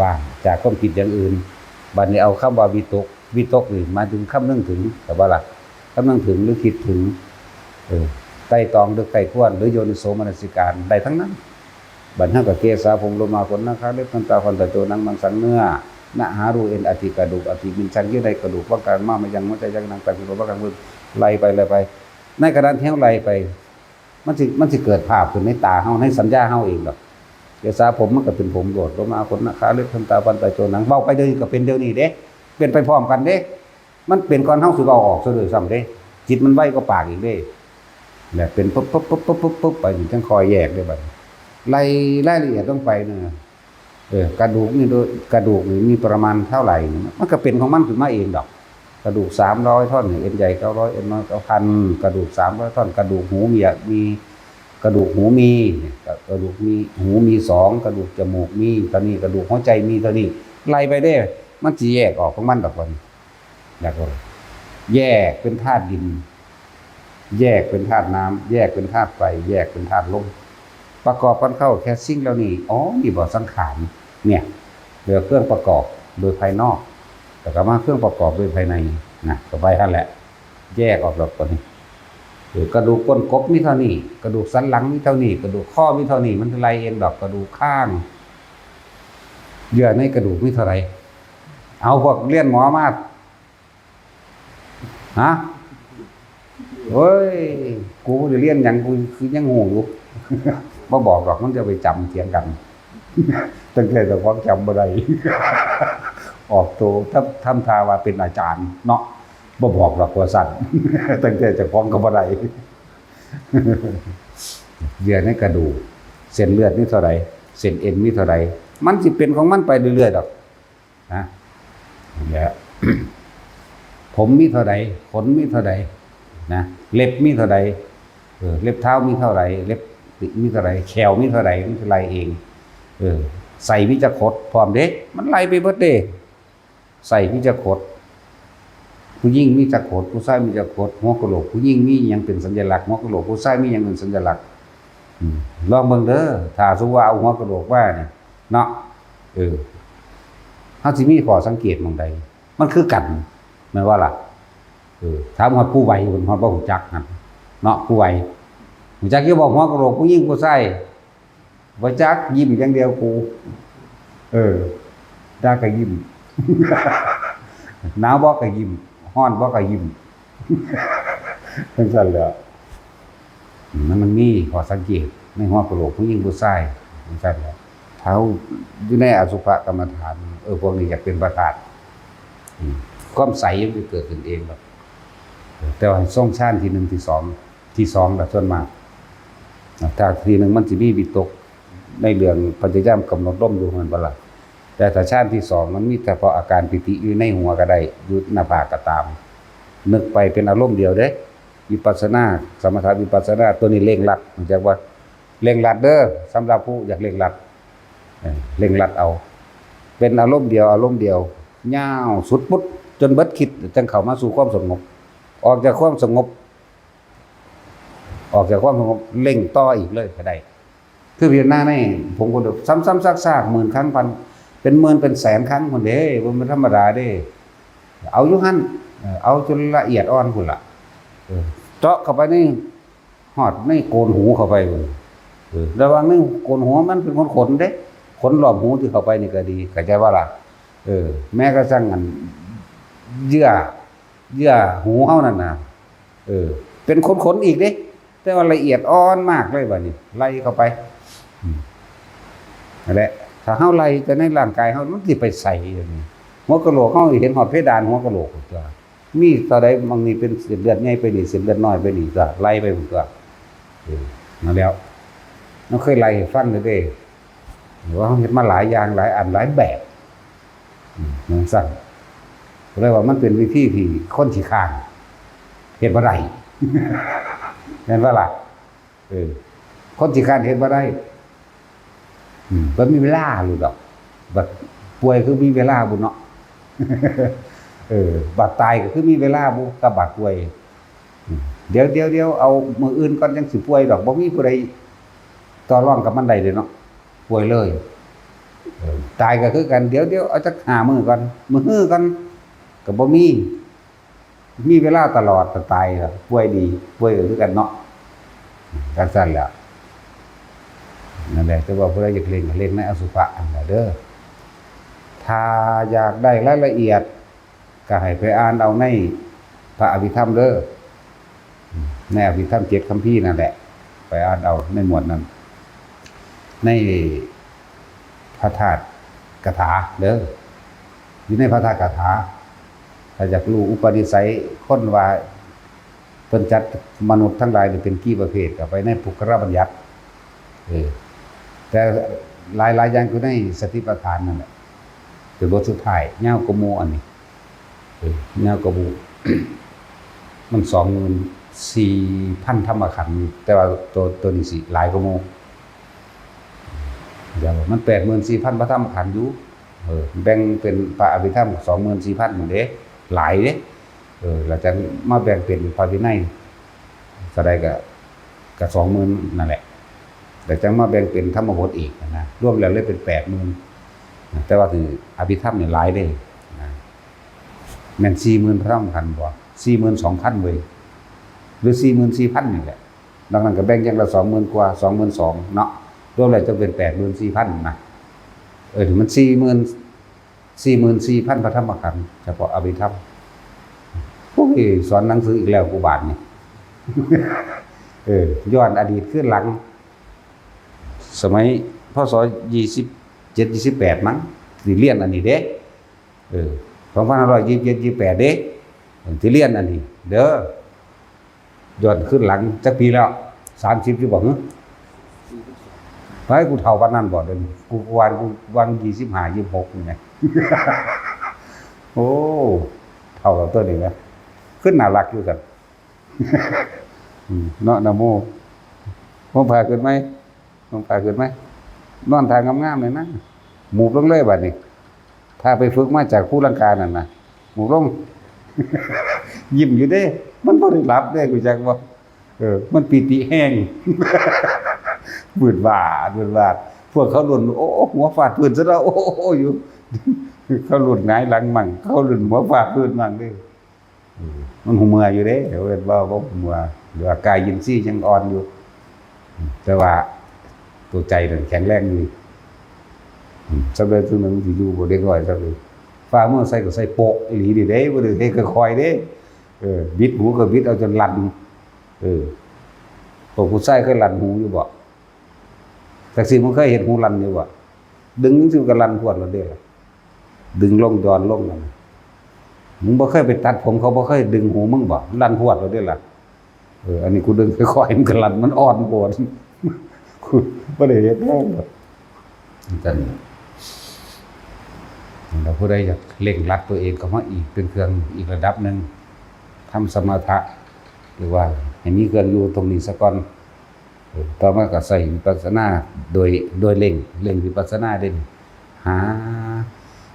ว่างจากความคิดอย่างอื่น บัดนี้เอาคำว่าวิตก วิตกนี่หมายถึงคำนึงถึง เข้าใจบ่ล่ะ คำนึงถึงหรือคิดถึง เออ ไตร่ตรองหรือใคร่ครวญ หรือโยนิโสมนสิการ ได้ทั้งนั้น บัดเฮาก็เกสา ผม โลมา ขน หนัง คาง เล็บ ทันตา ฟัน ตะ โจ หนัง มัง สัง เนื้อ หน้า หา รู เอ็น อัฐิ กระดูก อัฐิ มิน ชัง เยื่อในกระดูก บั้ง กราม ม้าม ยัง หัวใจ ยัง หนัง ตับ กระดูก บั้ง กราม มือ ไล่ไป ไล่ไป ในขณะที่เฮาไล่ไป มันสิ มันสิเกิดภาพขึ้นในตาเฮา ในสัญญาเฮาเองดอก เกสา ผม มันก็เป็นผมโลด โลมา ขน หนัง คาง เล็บ ทันตา ฟัน ตะ โจ หนัง เว้าไปเดี๋ยวนี้ก็เป็นเดี๋ยวนี้เด้ เป็นไปพร้อมกันเด้ มันเป็นก่อนเฮาสิเว้าออกซะด้วยซ้ำเด้ จิตมันไวกว่าปากอีกเด้ แบบเป็นปุ๊บปุ๊บปุ๊บปุ๊บปุ๊บปุ๊บไป นี่จั่งค่อยแยกได้บัดนี้ ไล่รายละเอียดลงไปเนี่ย เออ กระดูกนี่โดย กระดูกนี่มีประมาณเท่าไหร่นี่ มันก็เป็นของมันขึ้นมาเองดอก กระดูกสามร้อยท่อนนี่ เอ็นใหญ่เก้าร้อย เอ็นน้อยเก้าพัน กระดูกสามร้อยท่อน กระดูกหูมี มี กระดูกหูมี กระดูกมี หูมีสอง กระดูกจมูกมีเท่านี้ กระดูกหัวใจมีเท่านี้ ไล่ไปเด้ มันสิแยกออกของมันดอกบัดนี้ แล้วก็แยกเป็นธาตุดิน แยกเป็นธาตุน้ำ แยกเป็นธาตุไฟ แยกเป็นธาตุลม ประกอบกันเข้าแค่สิ่งเหล่านี้ อ๋อ นี่บ่สังขาร เนี่ย เหลือเครื่องประกอบโดยภายนอก แล้วก็มาเครื่องประกอบโดยภายใน นะ ก็ไปหั่นแหละ แยกออกดอกบัดนี้ เออกระดูกก้นกบมีเท่านี้ กระดูกสันหลังมีเท่านี้ กระดูกคอมีเท่านี้ มันสิไล่เองดอก กระดูกคาง เยื่อในกระดูกมีเท่าไหร่ เอาพวกเรียนหมอมา ฮะ เฮ้ย กูบ่ได้เรียนหยัง กูคือยังโง่อยู่ บ่บอกดอก มันจะไปจำเถียงกัน ตั้งแต่เจ้าของจำบ่ได้ ออกตัวทำ ทำท่าว่าเป็นอาจารย์เนาะ บ่บอกดอกว่าซั่น ตั้งแต่เจ้าของก็บ่ได้ เยื่อในกระดูก เส้นเลือดมีเท่าใด เส้นเอ็นมีเท่าใด มันสิเป็นของมันไปเรื่อยๆดอก นะ เนี่ย ผมมีเท่าใด ขนมีเท่าใด นะ เล็บมีเท่าใด เออ เล็บเท้ามีเท่าใด เล็บปีกมีเท่าใด แข้วมีเท่าใด มันสิไล่เอง เออ ไส้มีจักขด พร้อมเด้ มันไล่ไปเบิดเด้ ไส้มีจักขด ผู้หญิงมีจักขด ผู้ชายมีจักขด หัวกะโหลกผู้หญิงมีหยังเป็นสัญลักษณ์ หัวกะโหลกผู้ชายมีหยังเป็นสัญลักษณ์ อืม ลองเบิ่งเด้อ ถ้าสมมุติว่าเอาหัวกะโหลกมาเนี่ย เนาะ เออ เฮาสิมีข้อสังเกตหม่องใด มันคือกัน แม่นบ่ล่ะ เออ ถามฮอดผู้ไหว เพิ่นฮอดบ่ฮู้จักหั่น เนาะ ผู้ไหว ฮู้จักอยู่บ่ หัวกะโหลกผู้หญิงผู้ชาย บ่จัก ยิ้มอย่างเดียวกู เออ ด่าก็ยิ้ม หนาวบ่ก็ยิ้ม ร้อนบ่ก็ยิ้ม จั่งซั้นแหละ มัน มันมีข้อสังเกตในหัวกะโหลกผู้หญิงผู้ชาย จั่งซั้นแหละ ถ้าเฮาอยู่ในอสุภกรรมฐาน เออ พวกนี้อยากเป็นพระธาตุ อืม ความใสมันจะเกิดขึ้นเองดอก แต่ว่าให้ทรงฌานที่หนึ่งที่สอง ที่สองล่ะส่วนมาก ถ้าที่หนึ่งมันสิมีวิตกในเรื่องพยายามกำหนดลมอยู่ แม่นบ่ล่ะ แต่ถ้าฌานที่สองมันมีเฉพาะอาการปีติอยู่ในหัวก็ได้ อยู่หน้าผากก็ตาม นึกไปเป็นอารมณ์เดียวเด้ วิปัสสนา สมถะวิปัสสนา ตัวนี้เร่งรัด รู้จักบ่ เร่งรัดเด้อ สำหรับผู้อยากเร่งรัด เออ เร่งรัดเอา เป็นอารมณ์เดียว อารมณ์เดียว ยาวสุดปุ๊บ จนเบิดคิด จั่งเข้ามาสู่ความสงบ ออกจากความสงบ ออกจากความสงบ เร่งต่ออีกเลยก็ได้ คือพิจารณาในผงกระดูก ซ้ำๆซากๆ หมื่นครั้งพัน เป็นหมื่นเป็นแสนครั้งพุ้นเด้ บ่แม่นธรรมดาเด้ เอาอยู่หั่น เออ เอาจนละเอียดอ่อนพุ้นล่ะ เออ เจาะเข้าไปใน ฮอดในโกนหูเข้าไปพุ้น เออ ระหว่างในโกนหูมันเป็นขนๆเด้ ขนรอบหูที่เข้าไปนี่ก็ดี เข้าใจบ่ล่ะ เออ แม้กระทั่งอันเยื่อ เยื่อหูเฮานั่นน่ะ เออ เป็นขนๆอีกเด้ แต่ว่าละเอียดอ่อนมากเลยบัดนี้ ไล่เข้าไป อืม นั่นแหละ ถ้าเฮาไล่แต่ในร่างกายเฮา มันสิไปใสอยู่นี่ หัวกะโหลกเฮาเห็นฮอดเพดานหัวกะโหลกพุ้นตั๊ว มีเท่าใด บางนี่เป็นเส้นเลือดใหญ่ไปนี่ เส้นเลือดน้อยไปนี่ตั๊ว ไล่ไปพุ้นตั๊ว เออ นั่นแหล้ว มันเคยไล่ให้ฟังแล้วเด้ ว่าเฮาเฮ็ดมาหลายอย่าง หลายอัน หลายแบบ อืม จั่งซั้น ก็เลยว่ามันเป็นวิธีที่คนขี้คร้านเฮ็ดบ่ได้ แม่นบ่ล่ะ เออ คนขี้คร้านเฮ็ดบ่ได้ อืม บ่มีเวลาหรอกดอก บัดป่วยคือมีเวลาบุเนาะ เออ บัดตายก็คือมีเวลาบุ กับบัดป่วย อืม เดี๋ยว เดี๋ยว เดี๋ยว เอามื้ออื่นก่อนจั่งสิป่วยดอก บ่มีผู้ใดต่อรองกับมันได้เลยเนาะ ป่วยเลย เออ ตายก็คือกัน เดี๋ยว เดี๋ยว เอาจักห้ามื้อก่อน มื้อฮื้อก่อน ก็บ่มี มีเวลาตลอด ถ้าตายก็ป่วยดี ป่วยก็คือกันเนาะ จั่งซั้นแหละ นั่นแหละ แต่ว่าผู้ใดอยากเร่งก็เร่งในอสุภะนั่นแหละเด้อ ถ้าอยากได้รายละเอียด ก็ให้ไปอ่านเอาในพระอภิธรรมเด้อ ในอภิธรรมเจ็ดคัมภีร์นั่นแหละ ไปอ่านเอาในหมวดนั้น ในพระธาตุคาถาเด้อ อยู่ในพระธาตุคาถา ถ้าอยากรู้อุปนิสัยคนว่า เพิ่นจัดมนุษย์ทั้งหลายนี่เป็นกี่ประเภท ก็ไปในปุคละบัญญัติ เออ แต่หลายๆอย่างอยู่ในสติปัฏฐานนั่นแหละ เป็นบทสุดท้าย ยาวกว่าหมู่อันนี้ เออ ยาวกว่าหมู่ มันสองหมื่นสี่พันธรรมขันธ์ แต่ว่าตัว ตัวนี้สิหลายกว่าหมู่ เดี๋ยวมันแปดหมื่นสี่พันพระธรรมขันธ์อยู่ เออ แบ่งเป็นพระอภิธรรมสองหมื่นสี่พันหมดเด้ หลายเด้ เออ แล้วจั่งมาแบ่งเป็นพระวินัย เท่าใดก็ ก็สองหมื่นนั่นแหละ แล้วจั่งมาแบ่งเป็นธรรมบทอีกนะ รวมแล้วเลยเป็นแปดหมื่นนะ แต่ว่าคืออภิธรรมนี่หลายเด้นะ แม่นสี่หมื่นพระธรรมขันธ์บ่ สี่หมื่นสองพันเว้ย หรือสี่หมื่นสี่พันนี่แหละ นอกนั้นก็แบ่งอย่างละสองหมื่นกว่า สองหมื่นสอง เนาะ รวมแล้วจะเป็นแปดหมื่นสี่พันนะ เออ มันสี่หมื่น สี่หมื่นสี่พันพระธรรมขันธ์ เฉพาะอภิธรรม โอ้ย สอนหนังสืออีกแล้วกูบาดนี่ เออ ย้อนอดีตคืนหลัง สมัย พ.ศ. ยี่สิบเจ็ด ยี่สิบแปด มั้ง สิเรียนอันนี้เด้ เออ สองพันห้าร้อยยี่สิบเจ็ด ยี่สิบแปด เด้ สิเรียนอันนี้ เด้อ ย้อนคืนหลังจักปีแล้ว สามสิบ อยู่บ่ หึ ไป กูเฒ่าปานนั้นบ่ เดี๋ยวนี้ กู กูว่า กูว่า ยี่สิบห้า ยี่สิบหก นี่ไง โอ้ เฒ่าแล้วตัวนี้นะ คือน่ารักอยู่กัน อืม เนาะ นะโม ผมพาขึ้นไหม ผมพาขึ้นไหม นอนท่างามๆเลยนะ หมูบลงเลยบัดนี้ ถ้าไปฝึกมาจากภูลังกานั่นนะ หมูบลง ยิ้มอยู่เด้ มันบ่ได้หลับเด้ รู้จักบ่ เออ มันปีติแฮง วืดวาด วืดวาด พวกเขาหล่น โอ้ หัวฟาดพื้นซะแล้ว โอ้ อยู่ เขาหล่นหงายหลังมั่ง เขาหล่นหัวฟาดพื้นมั่งเด้ อืม มันหูเมื่ออยู่เด้ เว้นว่าบ่หูเมื่อ หรือว่ากายอินทรีย์ยังอ่อนอยู่ อืม แต่ว่าตัวใจนั่นแข็งแรงอยู่ อืม สำเร็จตัวหนึ่งที่อยู่บ่เด็กน้อยสำเร็จ ฟ้าเมืองใส่ก็ใส่โปะอีหลีนี่เด้ บ่ได้เฮ็ดค่อยๆเด้ เออ บิดหูก็บิดเอาจนลั่น เออ พวกผู้ชายเคยลั่นหูอยู่บ่ จักสิ มึงเคยเห็นหูลั่นอยู่บ่ ดึงจังสิก็ลั่นพรวดแล้วเด้ล่ะ ดึงลง ย้อนลงนั่นน่ะ มึงบ่เคยไปตัดผม เขาบ่เคยดึงหูมึงบ่ ลั่นพรวดแล้วเด้ล่ะ เออ อันนี้กูดึงค่อยๆ มันก็ลั่น มันอ่อนโพด กูบ่ได้เฮ็ดแฮงดอก จั่งซี้ แล้วผู้ใดอยากเร่งรัดตัวเองเข้ามาอีก เป็นเครื่องอีกระดับหนึ่ง ทำสมถะ หรือว่าให้มีเครื่องอยู่ตรงนี้ซะก่อน เออ ต่อมาก็ใช้วิปัสสนาโดย โดยเร่ง เร่งวิปัสสนาเด้ หา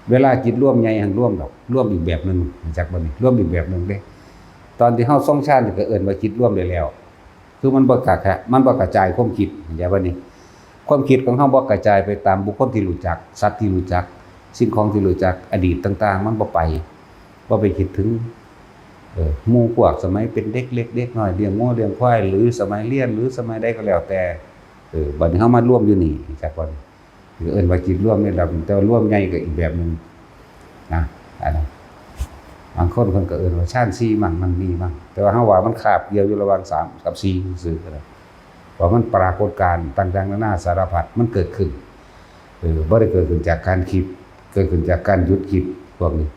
เวลาจิตรวมใหญ่แห่งรวมดอก รวมอีกแบบหนึ่ง รู้จักบ่นี่ รวมอีกแบบหนึ่งเด้ ตอนที่เฮาทรงฌานนี่ก็เอิ้นว่าจิตรวมได้แล้ว คือมันบ่กะ มันบ่กระจายความคิด เข้าใจบ่นี่ ความคิดของเฮาบ่กระจายไปตามบุคคลที่รู้จัก สัตว์ที่รู้จัก สิ่งของที่รู้จัก อดีตต่างๆ มันบ่ไป บ่ไปคิดถึง เออ หมู่พวกสมัยเป็นเด็กเล็กเด็กน้อย เลี้ยงงัวเลี้ยงควาย หรือสมัยเรียน หรือสมัยใดก็แล้วแต่ เออ บัดนี้เฮามารวมอยู่นี่ จักบ่นี่ เอิ้นว่าจิตรวมนี่ล่ะ แต่ว่ารวมใหญ่ก็อีกแบบหนึ่งนะ อันนั้น บางคนเพิ่นก็เอิ้นว่าฌานสี่มั่ง นั่นนี่มั่ง แต่ว่าเฮาว่ามันคาบเกี่ยวอยู่ระหว่างสามกับสี่ซื่อๆก็ได้ ว่ามันปรากฏการณ์ต่างๆนานาสารพัดมันเกิดขึ้น เออ บ่ได้เกิดขึ้นจากการคิด เกิดขึ้นจากการหยุดคิดพวกนี้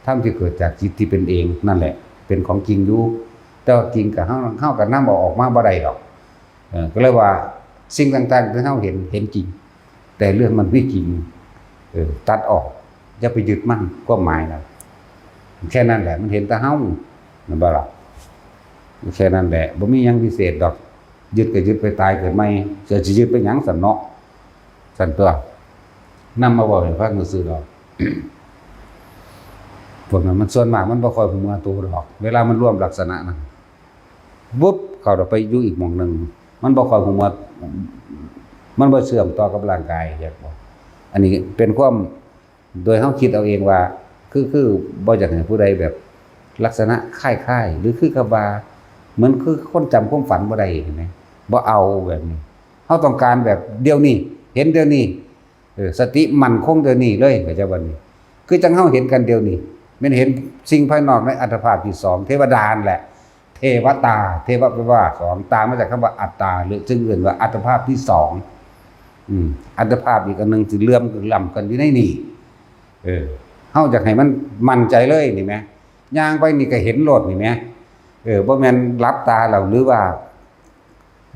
ธรรมที่เกิดจากจิตที่เป็นเองนั่นแหละ เป็นของจริงอยู่ แต่ว่าจริงกับเฮา เฮาก็นำเอาออกมาบ่ได้ดอก เออ ก็เลยว่าสิ่งต่างๆที่เฮาเห็น เห็นจริง แต่เรื่องมันไม่จริง เออ ตัดออก อย่าไปยึดมั่น ความหมายนะ แค่นั้นแหละ มันเห็นแต่เฮา แม่นบ่ล่ะ แค่นั้นแหละ บ่มีหยังพิเศษดอก ยึดก็ยึดไปตายเกิดใหม่ จะสิยึดไปหยังซั่นเนาะ ซั่นตัวนำมาเว้าให้ฟังซื่อๆดอก พวกนั้นมันส่วนมากมันบ่ค่อยฮู้เมื่อตัวดอก เวลามันรวมลักษณะนั้น วุบเข้าไปอยู่อีกหม่องหนึ่ง มันบ่ค่อยฮู้เมื่อ มันบ่เชื่อมต่อกับร่างกาย อยากบอก อันนี้เป็นความ โดยเฮาคิดเอาเองว่า คือ คือบ่อยากให้ผู้ใดแบบลักษณะคล้ายๆ หรือคือกับว่า เหมือนคือคนจำความฝันบ่ได้ เห็นไหม บ่เอาแบบนี้ เฮาต้องการแบบเดี๋ยวนี้ เห็นเดี๋ยวนี้ เออ สติมั่นคงเดี๋ยวนี้เลย เข้าใจบ่นี่ คือจั่งเฮาเห็นกันเดี๋ยวนี้ แม่นเห็นสิ่งภายนอกในอัตภาพที่สอง เทวดานั่นแหละ เทวตา เทวะแปลว่าสอง ตามาจากคำว่าอัตตา หรือจึงเอิ้นว่าอัตภาพที่สอง อืม อัตภาพอีกอันหนึ่งสิเหลื่อมล้ำกันอยู่ในนี่ เออ เฮาอยากให้มันมั่นใจเลยนี่แหม ย่างไปนี่ก็เห็นโลดนี่แหม เออ บ่แม่นหลับตาแล้ว หรือว่า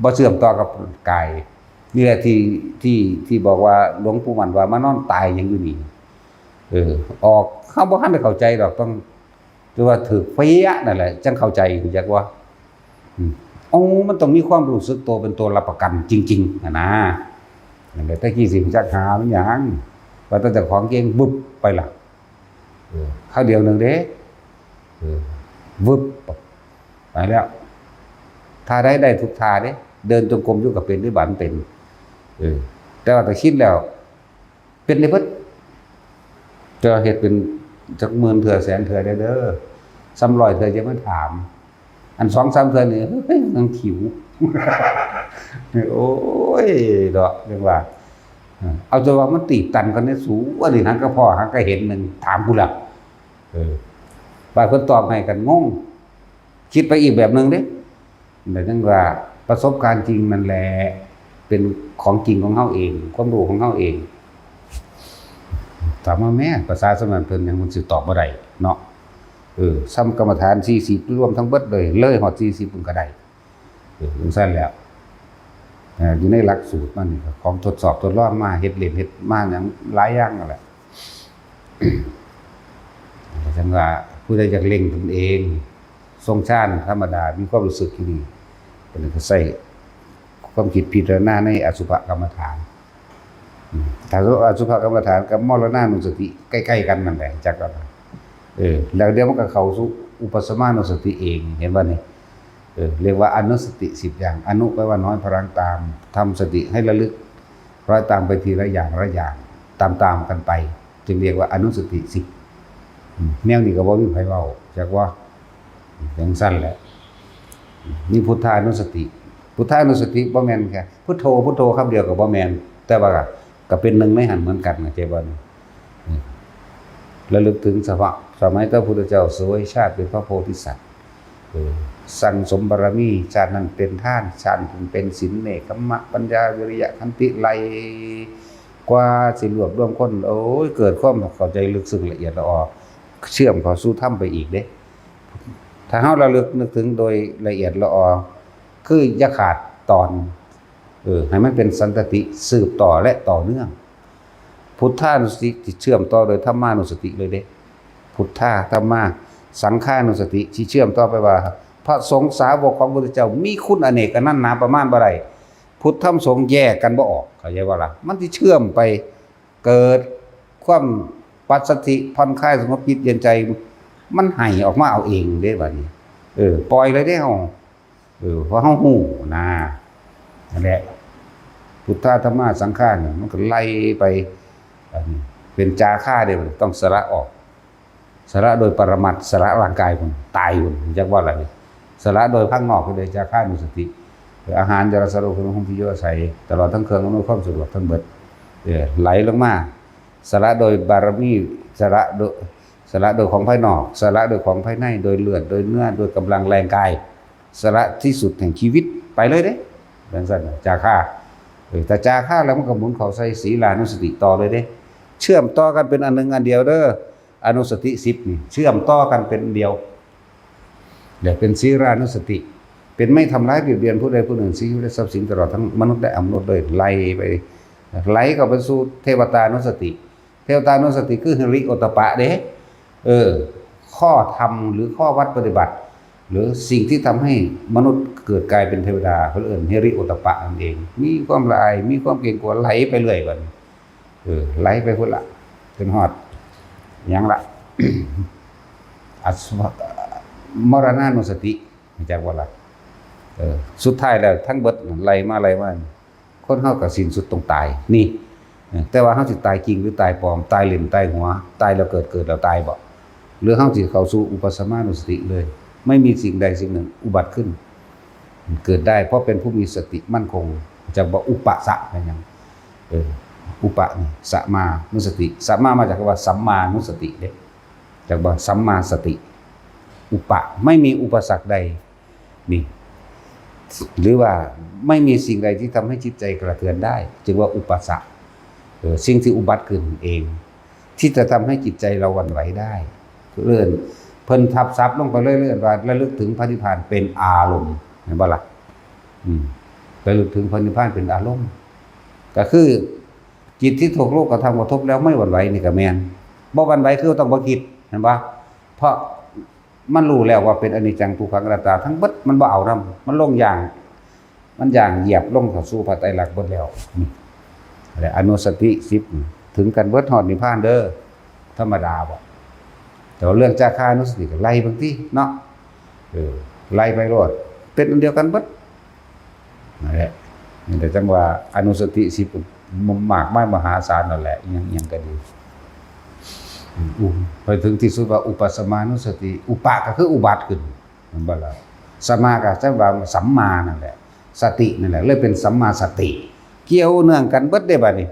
บ่เชื่อมต่อกับกาย นี่แหละที่ ที่ ที่บอกว่าหลวงปู่มั่นว่ามานอนตายหยังอยู่นี่ เออ ออก เฮาบ่ทันได้เข้าใจดอก ต้อง คือว่าถืกเป๊ะนั่นแหละ จั่งเข้าใจ รู้จักบ่ อืม โอ้ มันต้องมีความรู้สึกตัวเป็นตัวรับประกันจริงๆ หั้นนะ นั่นแหละ แต่กี้สิรู้จักหามันหยัง ว่าแต่เจ้าของเก่ง บึบ ไปละ เออ คราวเดียวหนึ่งเด้ เออ วึบ ไปแล้ว ท่าใดได้ทุกท่าเด้ เดินจงกรมอยู่ก็เป็น ที่บ้านเป็น เออ แต่ว่าถ้าคิดแล้ว เป็นได้เบิด จะเฮ็ดเป็นจักหมื่นเทื่อแสนเทื่อได้เด้อ ซ้ำร้อยเทื่อจะมาถาม อันสองสามเทื่อนี่ เฮ้ย ยังขิว โอ้ย ดอก เรียกว่า เอาจนว่ามันตีบตันกันในสู ว่าดิ หันก็พอ หันก็เห็นหนึ่ง ถามกูละ เออ ว่าเพิ่นตอบให้กันงง คิดไปอีกแบบหนึ่งเด้ แต่จังว่าประสบการณ์จริงนั่นแหละ เป็นของจริงของเฮาเอง ความรู้ของเฮาเอง ถามว่าแม่ ภาษาสมัยเพิ่นยังมันสิตอบบ่ได้เนาะ เออ ซ้ำกรรมฐานสี่สิบ รวมทั้งเบิดเลย เลยฮอดสี่สิบมันก็ได้ เออ จังซั่นแหล้ว เอ่อ อยู่ในหลักสูตรมันนี่ก็ของทดสอบทดลองมา เฮ็ดเล่นเฮ็ดมาหยังหลายอย่างนั่นแหละ จังว่าผู้ใดอยากเล็งตนเอง ทรงฌานธรรมดา มีความรู้สึกที่ดี เพิ่นก็ใช้ความคิดพิจารณาในอสุภกรรมฐาน อืม ถ้าอสุภกรรมฐานกับมรณานุสติใกล้ๆกันนั่นแหละ จักกัน เออ แล้วเดี๋ยวมันก็เข้าสู่อุปสมานุสติเอง เห็นบ่นี่ เออ เรียกว่าอนุสติสิบอย่าง อนุแปลว่าน้อย พลังตาม ทำสติให้ระลึก คล้อยตามไปทีละอย่างละอย่าง ตามๆกันไป จึงเรียกว่าอนุสติสิบ อืม แนวนี้ก็บ่มีไผเว้า จักว่า จังซั่นแหละ นี่พุทธานุสติ พุทธานุสติบ่แม่นแค่พุทโธ พุทโธคำเดียวก็บ่แม่น แต่ว่าก็เป็นหนึ่งในหั้นเหมือนกัน เข้าใจบ่นี่ อืม ระลึกถึงสภาพสมัยพระพุทธเจ้าเสวยชาติเป็นพระโพธิสัตว์ เออ สั่งสมบารมี ชาตินั้นเป็นทาน ชาตินั้นเป็นศีล เนกขัมมะ ปัญญา วิริยะ ขันติ ไล่กว่าสิรวบรวมคน โอ้ย เกิดความเข้าใจลึกซึ้งละเอียดละออ เชื่อมเข้าสู่ธรรมไปอีกเด้ ถ้าเฮาระลึกนึกถึงโดยละเอียดละออ คืออย่าขาดตอน เออ ให้มันเป็นสันตติ สืบต่อและต่อเนื่อง พุทธานุสติที่เชื่อมต่อโดยธรรมานุสติเลยเด้ พุทธา ธรรมา สังฆานุสติที่เชื่อมต่อไปว่า พระสงฆ์สาวกของพระพุทธเจ้ามีคุณอเนกอนันต์หาประมาณบ่ได้ พุทธธรรมสงฆ์แยกกันบ่ออก เข้าใจบ่ล่ะ มันสิเชื่อมไป เกิดความปัสสัทธิ ผ่อนคลาย สงบจิตเย็นใจ มันไหลออกมาเอาเองเด้บัดนี้ เออ ปล่อยเลยเด้เฮา เออ เพราะเฮาฮู้นะ นั่นแหละ พุทธา ธรรมา สังฆาเนี่ย มันก็ไหลไป อันนี้เป็นจาคะเด้ ต้องสละออก สละโดยปรมัตถ์ สละร่างกายพุ้น ตายพุ้น จักว่าอะไร สละโดยภายนอก คือโดยจาคานุสติ อาหาร ยารักษาโรค เครื่องนุ่งห่มที่อยู่อาศัย ตลอดทั้งเครื่องอำนวยความสะดวกทั้งเบิด เออ ไหลลงมา สละโดยบารมี สละโดย สละโดยของภายนอก สละโดยของภายใน โดยเลือด โดยเนื้อ โดยกำลังแรงกาย สละที่สุดแห่งชีวิต ไปเลยเด้ จังซั่นน่ะ จาคะ เออ แต่จาคะแล้วมันก็หมุนเข้าใส่ศีลานุสติต่อเลยเด้ เชื่อมต่อกันเป็นอันหนึ่งอันเดียวเด้อ อนุสติสิบนี่ เชื่อมต่อกันเป็นอันเดียว และเป็นศีลานุสติ เป็นไม่ทำร้ายเบียดเบียนผู้ใดผู้หนึ่ง ชีวิตและทรัพย์สิน ตลอดทั้งมนุษย์และอมนุษย์เลย ไหลไป ไหลเข้าไปสู่เทวตานุสติ เทวตานุสติคือฮิริโอตตัปปะเด้ เออ ข้อธรรมหรือข้อวัดปฏิบัติ หรือสิ่งที่ทำให้มนุษย์เกิดกลายเป็นเทวดา เขาเรียกฮิริโอตตัปปะนั่นเอง มีความละอาย มีความเกรงกลัว ไหลไปเรื่อยบัดนี้ เออ ไหลไปพุ้นละ จนฮอด หยังละ อสุภะ มรณานุสติ รู้จักบ่ล่ะ เออ สุดท้ายแล้วทั้งเบิดไหลมาไหลมา คนเฮาก็สิ้นสุดต้องตาย นี่ เออ แต่ว่าเฮาสิตายจริงหรือตายปลอม ตายเล่นตายหัว ตายแล้วเกิด เกิดแล้วตายบ่ หรือเฮาสิเข้าสู่อุปสมานุสติเลย ไม่มีสิ่งใดสิ่งหนึ่งอุบัติขึ้น เกิดได้ เพราะเป็นผู้มีสติมั่นคง จักว่าอุปสะเป็นหยัง เออ อุปะนี่ สมานุสติ สมามาจากคำว่าสัมมานุสติเด้ จักว่าสัมมาสติ อุปะ ไม่มีอุปสรรคใด นี่ หรือว่าไม่มีสิ่งใดที่ทำให้จิตใจกระเทือนได้ จึงว่าอุปสรรค เออ สิ่งที่อุบัติขึ้นเอง ที่จะทำให้จิตใจเราหวั่นไหวได้ เอิ้น เพิ่นทับศัพท์ลงไปเรื่อยๆ ว่าระลึกถึงพระนิพพานเป็นอารมณ์ เห็นบ่ล่ะ อืม ระลึกถึงพระนิพพานเป็นอารมณ์ ก็คือ จิตที่ถูกรูปกระทำกระทบแล้วไม่หวั่นไหวนี่ก็แม่น บ่หวั่นไหวคือต้องบ่คิด เห็นบ่ เพราะมันรู้แล้วว่าเป็นอนิจจังทุกขังอนัตตา ทั้งเบิด มันบ่เอานำ มันลงอย่าง มันอย่างเหยียบลงเข้าสู่พระไตรลักษณ์เบิดแล้ว นี่แหละอนุสติสิบ ถึงกันเบิดฮอดนิพพานเด้อ ธรรมดาบ่ แต่ว่าเรื่องจาคานุสติก็ไล่เบิ่งติเนาะ เออ ไล่ไปโลด เป็นอันเดียวกันเบิด นั่นแหละ นี่แต่จังว่าอนุสติสิบ มากมายมหาศาลนั่นแหละ อิหยังอิหยังก็ดี อืม ไปถึงที่สุดว่าอุปสมานุสติ อุปะก็คืออุบัติขึ้น แม่นบ่ล่ะ สมาก็จะว่าสัมมานั่นแหละ สตินั่นแหละ เลยเป็นสัมมาสติ เกี่ยวเนื่องกันเบิดได้บัดนี้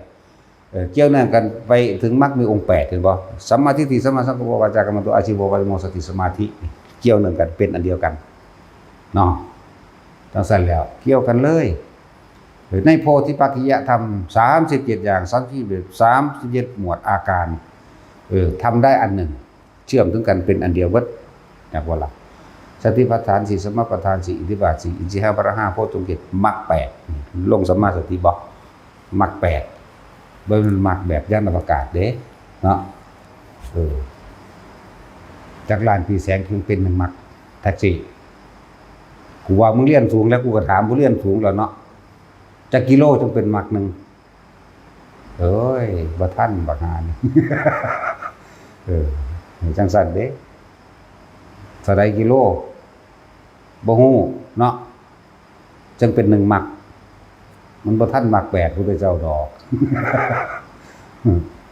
เออ เกี่ยวเนื่องกันไปถึงมรรคมีองค์แปด เห็นบ่ สัมมาทิฏฐิ สัมมาสังกัปปะ วาจากัมมันโต อาชีวะ วายโม สติ สมาธิ เกี่ยวเนื่องกัน เป็นอันเดียวกัน เนาะ จังซั่นแล้ว เกี่ยวกันเลย ในโพธิปักขิยธรรม สามสิบเจ็ด อย่าง สามสิบเอ็ด สามสิบเจ็ด หมวดอาการ เออ ทำได้อันหนึ่ง เชื่อมถึงกันเป็นอันเดียวเบิด อยากว่าล่ะ สติปัฏฐานสี่ สมปัฏฐานสี่ อิทธิบาทสี่ อินทรีย์ห้า พละห้า โพชฌงค์เจ็ด มรรคแปด ลงสัมมาสติบ่ มรรคแปด บ่แม่นมรรคแบบยานอวกาศเด้ เนาะ เออ จักล้านปีแสงจึงเป็นหนึ่งมรรค แท็กซี่ กูว่ามึงเรียนสูงแล้ว กูก็ถามผู้เรียนสูงแล้วเนาะ จักกิโลจึงเป็นมรรคหนึ่ง เอ้ย บ่ทันบักหานี่ เออ จังซั่นเด้ เท่าใดกิโล บ่ฮู้เนาะ จังเป็นหนึ่งมรรค มันบ่ทันมรรคแปดพุทธเจ้าดอก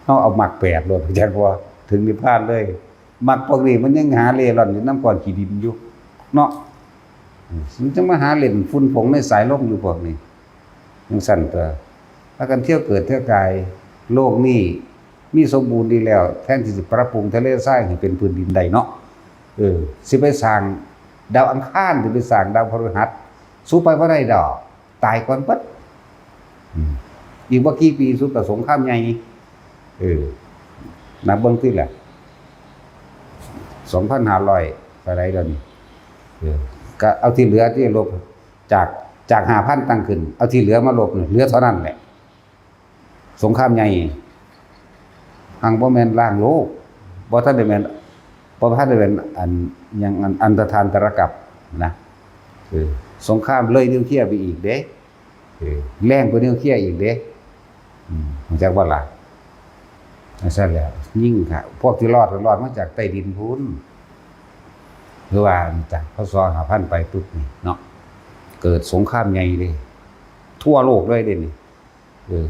เฮาเอามรรคแปดโลด จักว่าถึงนิพพานเลย มรรคพวกนี้มันยังหาเร่ร่อนอยู่นำก้อนขี้ดินอยู่ เนาะ มันจังมาหาเล่นฝุ่นผงในสายลมอยู่พวกนี้ จังซั่นตัว พากันเที่ยวเกิดเที่ยวกาย โลกนี้มีสมบูรณ์ดีแล้ว แทนที่สิปรับปรุงทะเลทรายให้เป็นพื้นดินได้เนาะ เออ สิไปสร้างดาวอังคาร สิไปสร้างดาวพฤหัส สูไปบ่ได้ดอก ตายก่อนเบิด อืม อีกบ่กี่ปีสุดก็สงครามใหญ่ เออ นับเบิ่งติล่ะ สองพันห้าร้อยเท่าใดเดี๋ยวนี้ เออ ก็เอาที่เหลือที่ลบ จาก จากห้าพันตั้งขึ้น เอาที่เหลือมาลบนี่ เหลือเท่านั้นแหละ สงครามใหญ่ หังบ่แม่นล้างโลก บ่ทันได้แม่น บ่ทันได้แม่นอัน หยัง อัน อันตรธานตรกัปนะ เออ สงครามเลยนิวเคลียร์ไปอีกเด้ เออ แรงกว่านิวเคลียร์อีกเด้ อืม รู้จักบ่ล่ะ จังซั่นแหละ ยิ่งค่ะ พวกที่รอดก็รอดมาจากใต้ดินพุ้น คือว่าจาก พ.ศ. ห้าพันไปปุ๊บนี่เนาะ เกิดสงครามใหญ่เลย ทั่วโลกเลยเด้นี่ เออ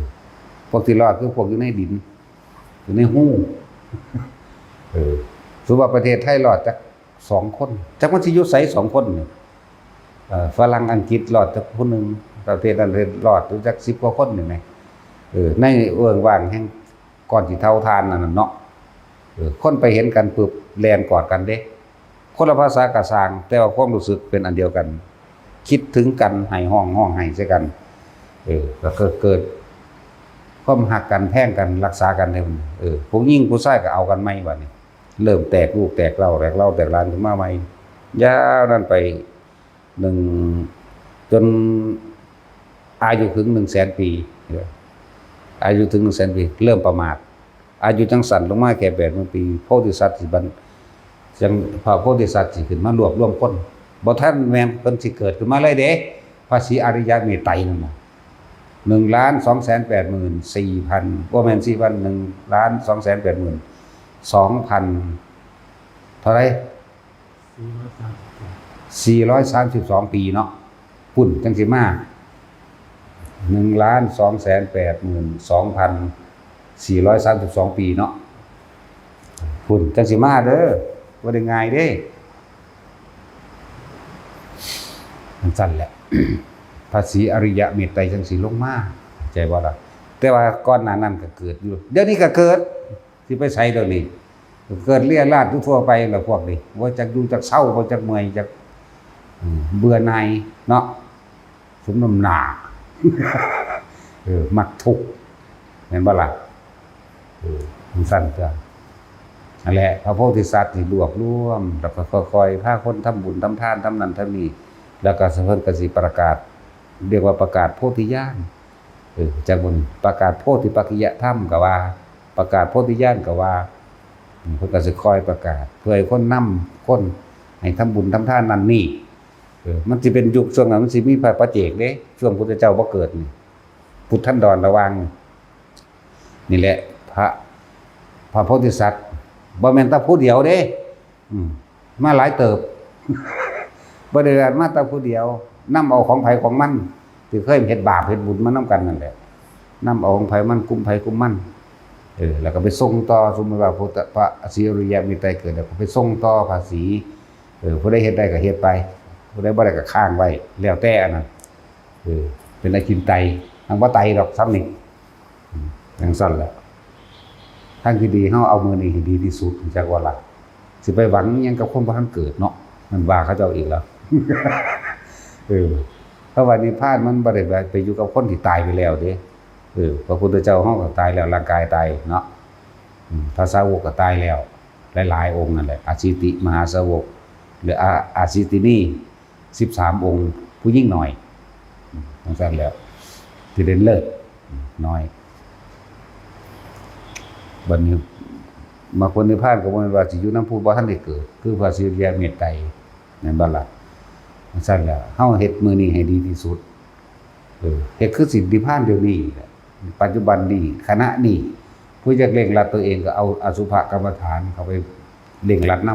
พวกที่รอดคือพวกอยู่ในดิน อยู่ในฮู เออ สมมุติว่าประเทศไทยรอดจักสองคน จักมันสิอยู่ไสสองคนนี่ เอ่อ ฝรั่งอังกฤษรอดจักผู้หนึ่ง ประเทศนั้นรอดอยู่จักสิบกว่าคนนี่แหม เออ ในเอื้องว่างแห่งก้อนขี้เถ้าถ่านนั่นน่ะเนาะ เออ คนไปเห็นกันปุ๊บแล่นกอดกันเด้ คนละภาษากะซ่าง แต่ว่าความรู้สึกเป็นอันเดียวกัน คิดถึงกัน ไห้ฮ้อง ฮ้องไห้ใส่กัน เออ ก็เกิด เกิดความฮักกัน แพงกัน รักษากันเด้ เออ ผู้หญิงผู้ชายก็เอากันใหม่บัดนี้ เริ่มแตกลูกแตกเหล้า แตกเหล้าแตกหลานขึ้นมาใหม่ ยาวนั้นไป หนึ่ง จนอายุถึงหนึ่งแสนปี อายุถึงหนึ่งแสนปี เริ่มประมาท อายุจังสั้นลงมาแค่แปดหมื่นปี โพธิสัตว์สิบัน จัง พระโพธิสัตว์สิขึ้นมารวบรวมคน บ่ทันแม่นเพิ่นสิเกิดขึ้นมาเลยเด้ พระศรีอริยะเมตไตรนั่นน่ะ หนึ่งล้านสองแสนแปดหมื่นสี่พัน บ่แม่นสี่พัน หนึ่งล้านสองแสนแปดหมื่นสองพัน เท่าไหร่ สี่ร้อยสามสิบสองปีเนาะ พุ้นจังสิมา หนึ่งล้านสองแสนแปดหมื่นสองพันสี่ร้อยสามสิบสองปีเนาะ พุ้นจังสิมาเด้อ บ่ได้ง่ายเด้ จังซั่นแหละ พระศรีอริยะเมตไตรจังสิลงมา เข้าใจบ่ล่ะ แต่ว่าก่อนหน้านั้นก็เกิดอยู่ เดี๋ยวนี้ก็เกิด สิไปไสเดี๋ยวนี้ เกิดเรี่ยราษอยู่ทั่วไปล่ะพวกนี้ บ่จักอยู่จักเซา บ่จักเมื่อยจัก อืม เบื่อหน่ายเนาะ สมน้ำหน้า เออ มักทุกข์ แม่นบ่ล่ะ เออ จังซั่นตัว นั่นแหละ พระโพธิสัตว์นี่รวบรวม แล้วก็ค่อยๆ พาคนทำบุญทำทาน ทำนั่นทำนี่ แล้วก็เพิ่นก็สิประกาศ เรียกว่าประกาศโพธิญาณ เออ จากบนประกาศโพธิปักขิยธรรมก็ว่า ประกาศโพธิญาณก็ว่า อืม เพิ่นก็สิคอยประกาศ เพื่อให้คนนำคนให้ทำบุญทำทานนั่นนี่ เออ มันสิเป็นยุคช่วงนั้น มันสิมีพระปัจเจกเด้ ช่วงพุทธเจ้าบ่เกิดนี่ พุทธันดรระหว่าง นี่แหละ พระ พระโพธิสัตว์ บ่แม่นแต่ผู้เดียวเด้ อืม มาหลายเติบ บ่ได้มาแต่ผู้เดียว นำเอาของไผของมัน ที่เคยเฮ็ดบาปเฮ็ดบุญมานำกันนั่นแหละ นำเอาของไผมัน กลุ่มไผกลุ่มมัน เออ แล้วก็ไปส่งต่อ สมมุติว่าพุทธ พระศรีอริยะเมตไตรเกิดแล้วก็ไปส่งต่อพระศรี เออ ผู้ใดเฮ็ดได้ก็เฮ็ดไป ผู้ใดบ่ได้ก็ค้างไว้ แล้วแต่อันนั้น เออ เป็นอจินไตย มันบ่ไตดอกซ้ำนี่ อืม จั่งซั้นแหละ ทางที่ดีเฮาเอามื้อนี้ให้ดีที่สุด จักว่าล่ะ สิไปหวังหยังกับคนบ่ทันเกิดเนาะ มันว่าเขาเจ้าอีกแล้ว เออ เพราะว่านิพพานมันบ่ได้ไปอยู่กับคนที่ตายไปแล้วเด้ เออ พระพุทธเจ้าเฮาก็ตายแล้ว ร่างกายตายเนาะ อืม พระสาวกก็ตายแล้ว หลายๆองค์นั่นแหละ อาสิติมหาสาวก หรืออา อาสิตินี สิบสามองค์ ผู้หญิงน้อย อืม จั่งซั้นแล้ว ที่เด่นเลิศ อืม น้อย บัดนี้ มรรคผลนิพพานก็บ่แม่นว่าสิอยู่นำผู้บ่ทันได้เกิด คือพระศิริยะเมตไตร แม่นบ่ล่ะ? จั่งซั้นแล้ว เฮาเฮ็ดมื้อนี้ให้ดีที่สุด เออ เฮ็ดคือสินิพพานเดี๋ยวนี้แหละ ปัจจุบันนี้ ขณะนี้ ผู้อยากเร่งรัดตัวเองก็เอาอสุภกรรมฐานเข้าไปเร่งรัดน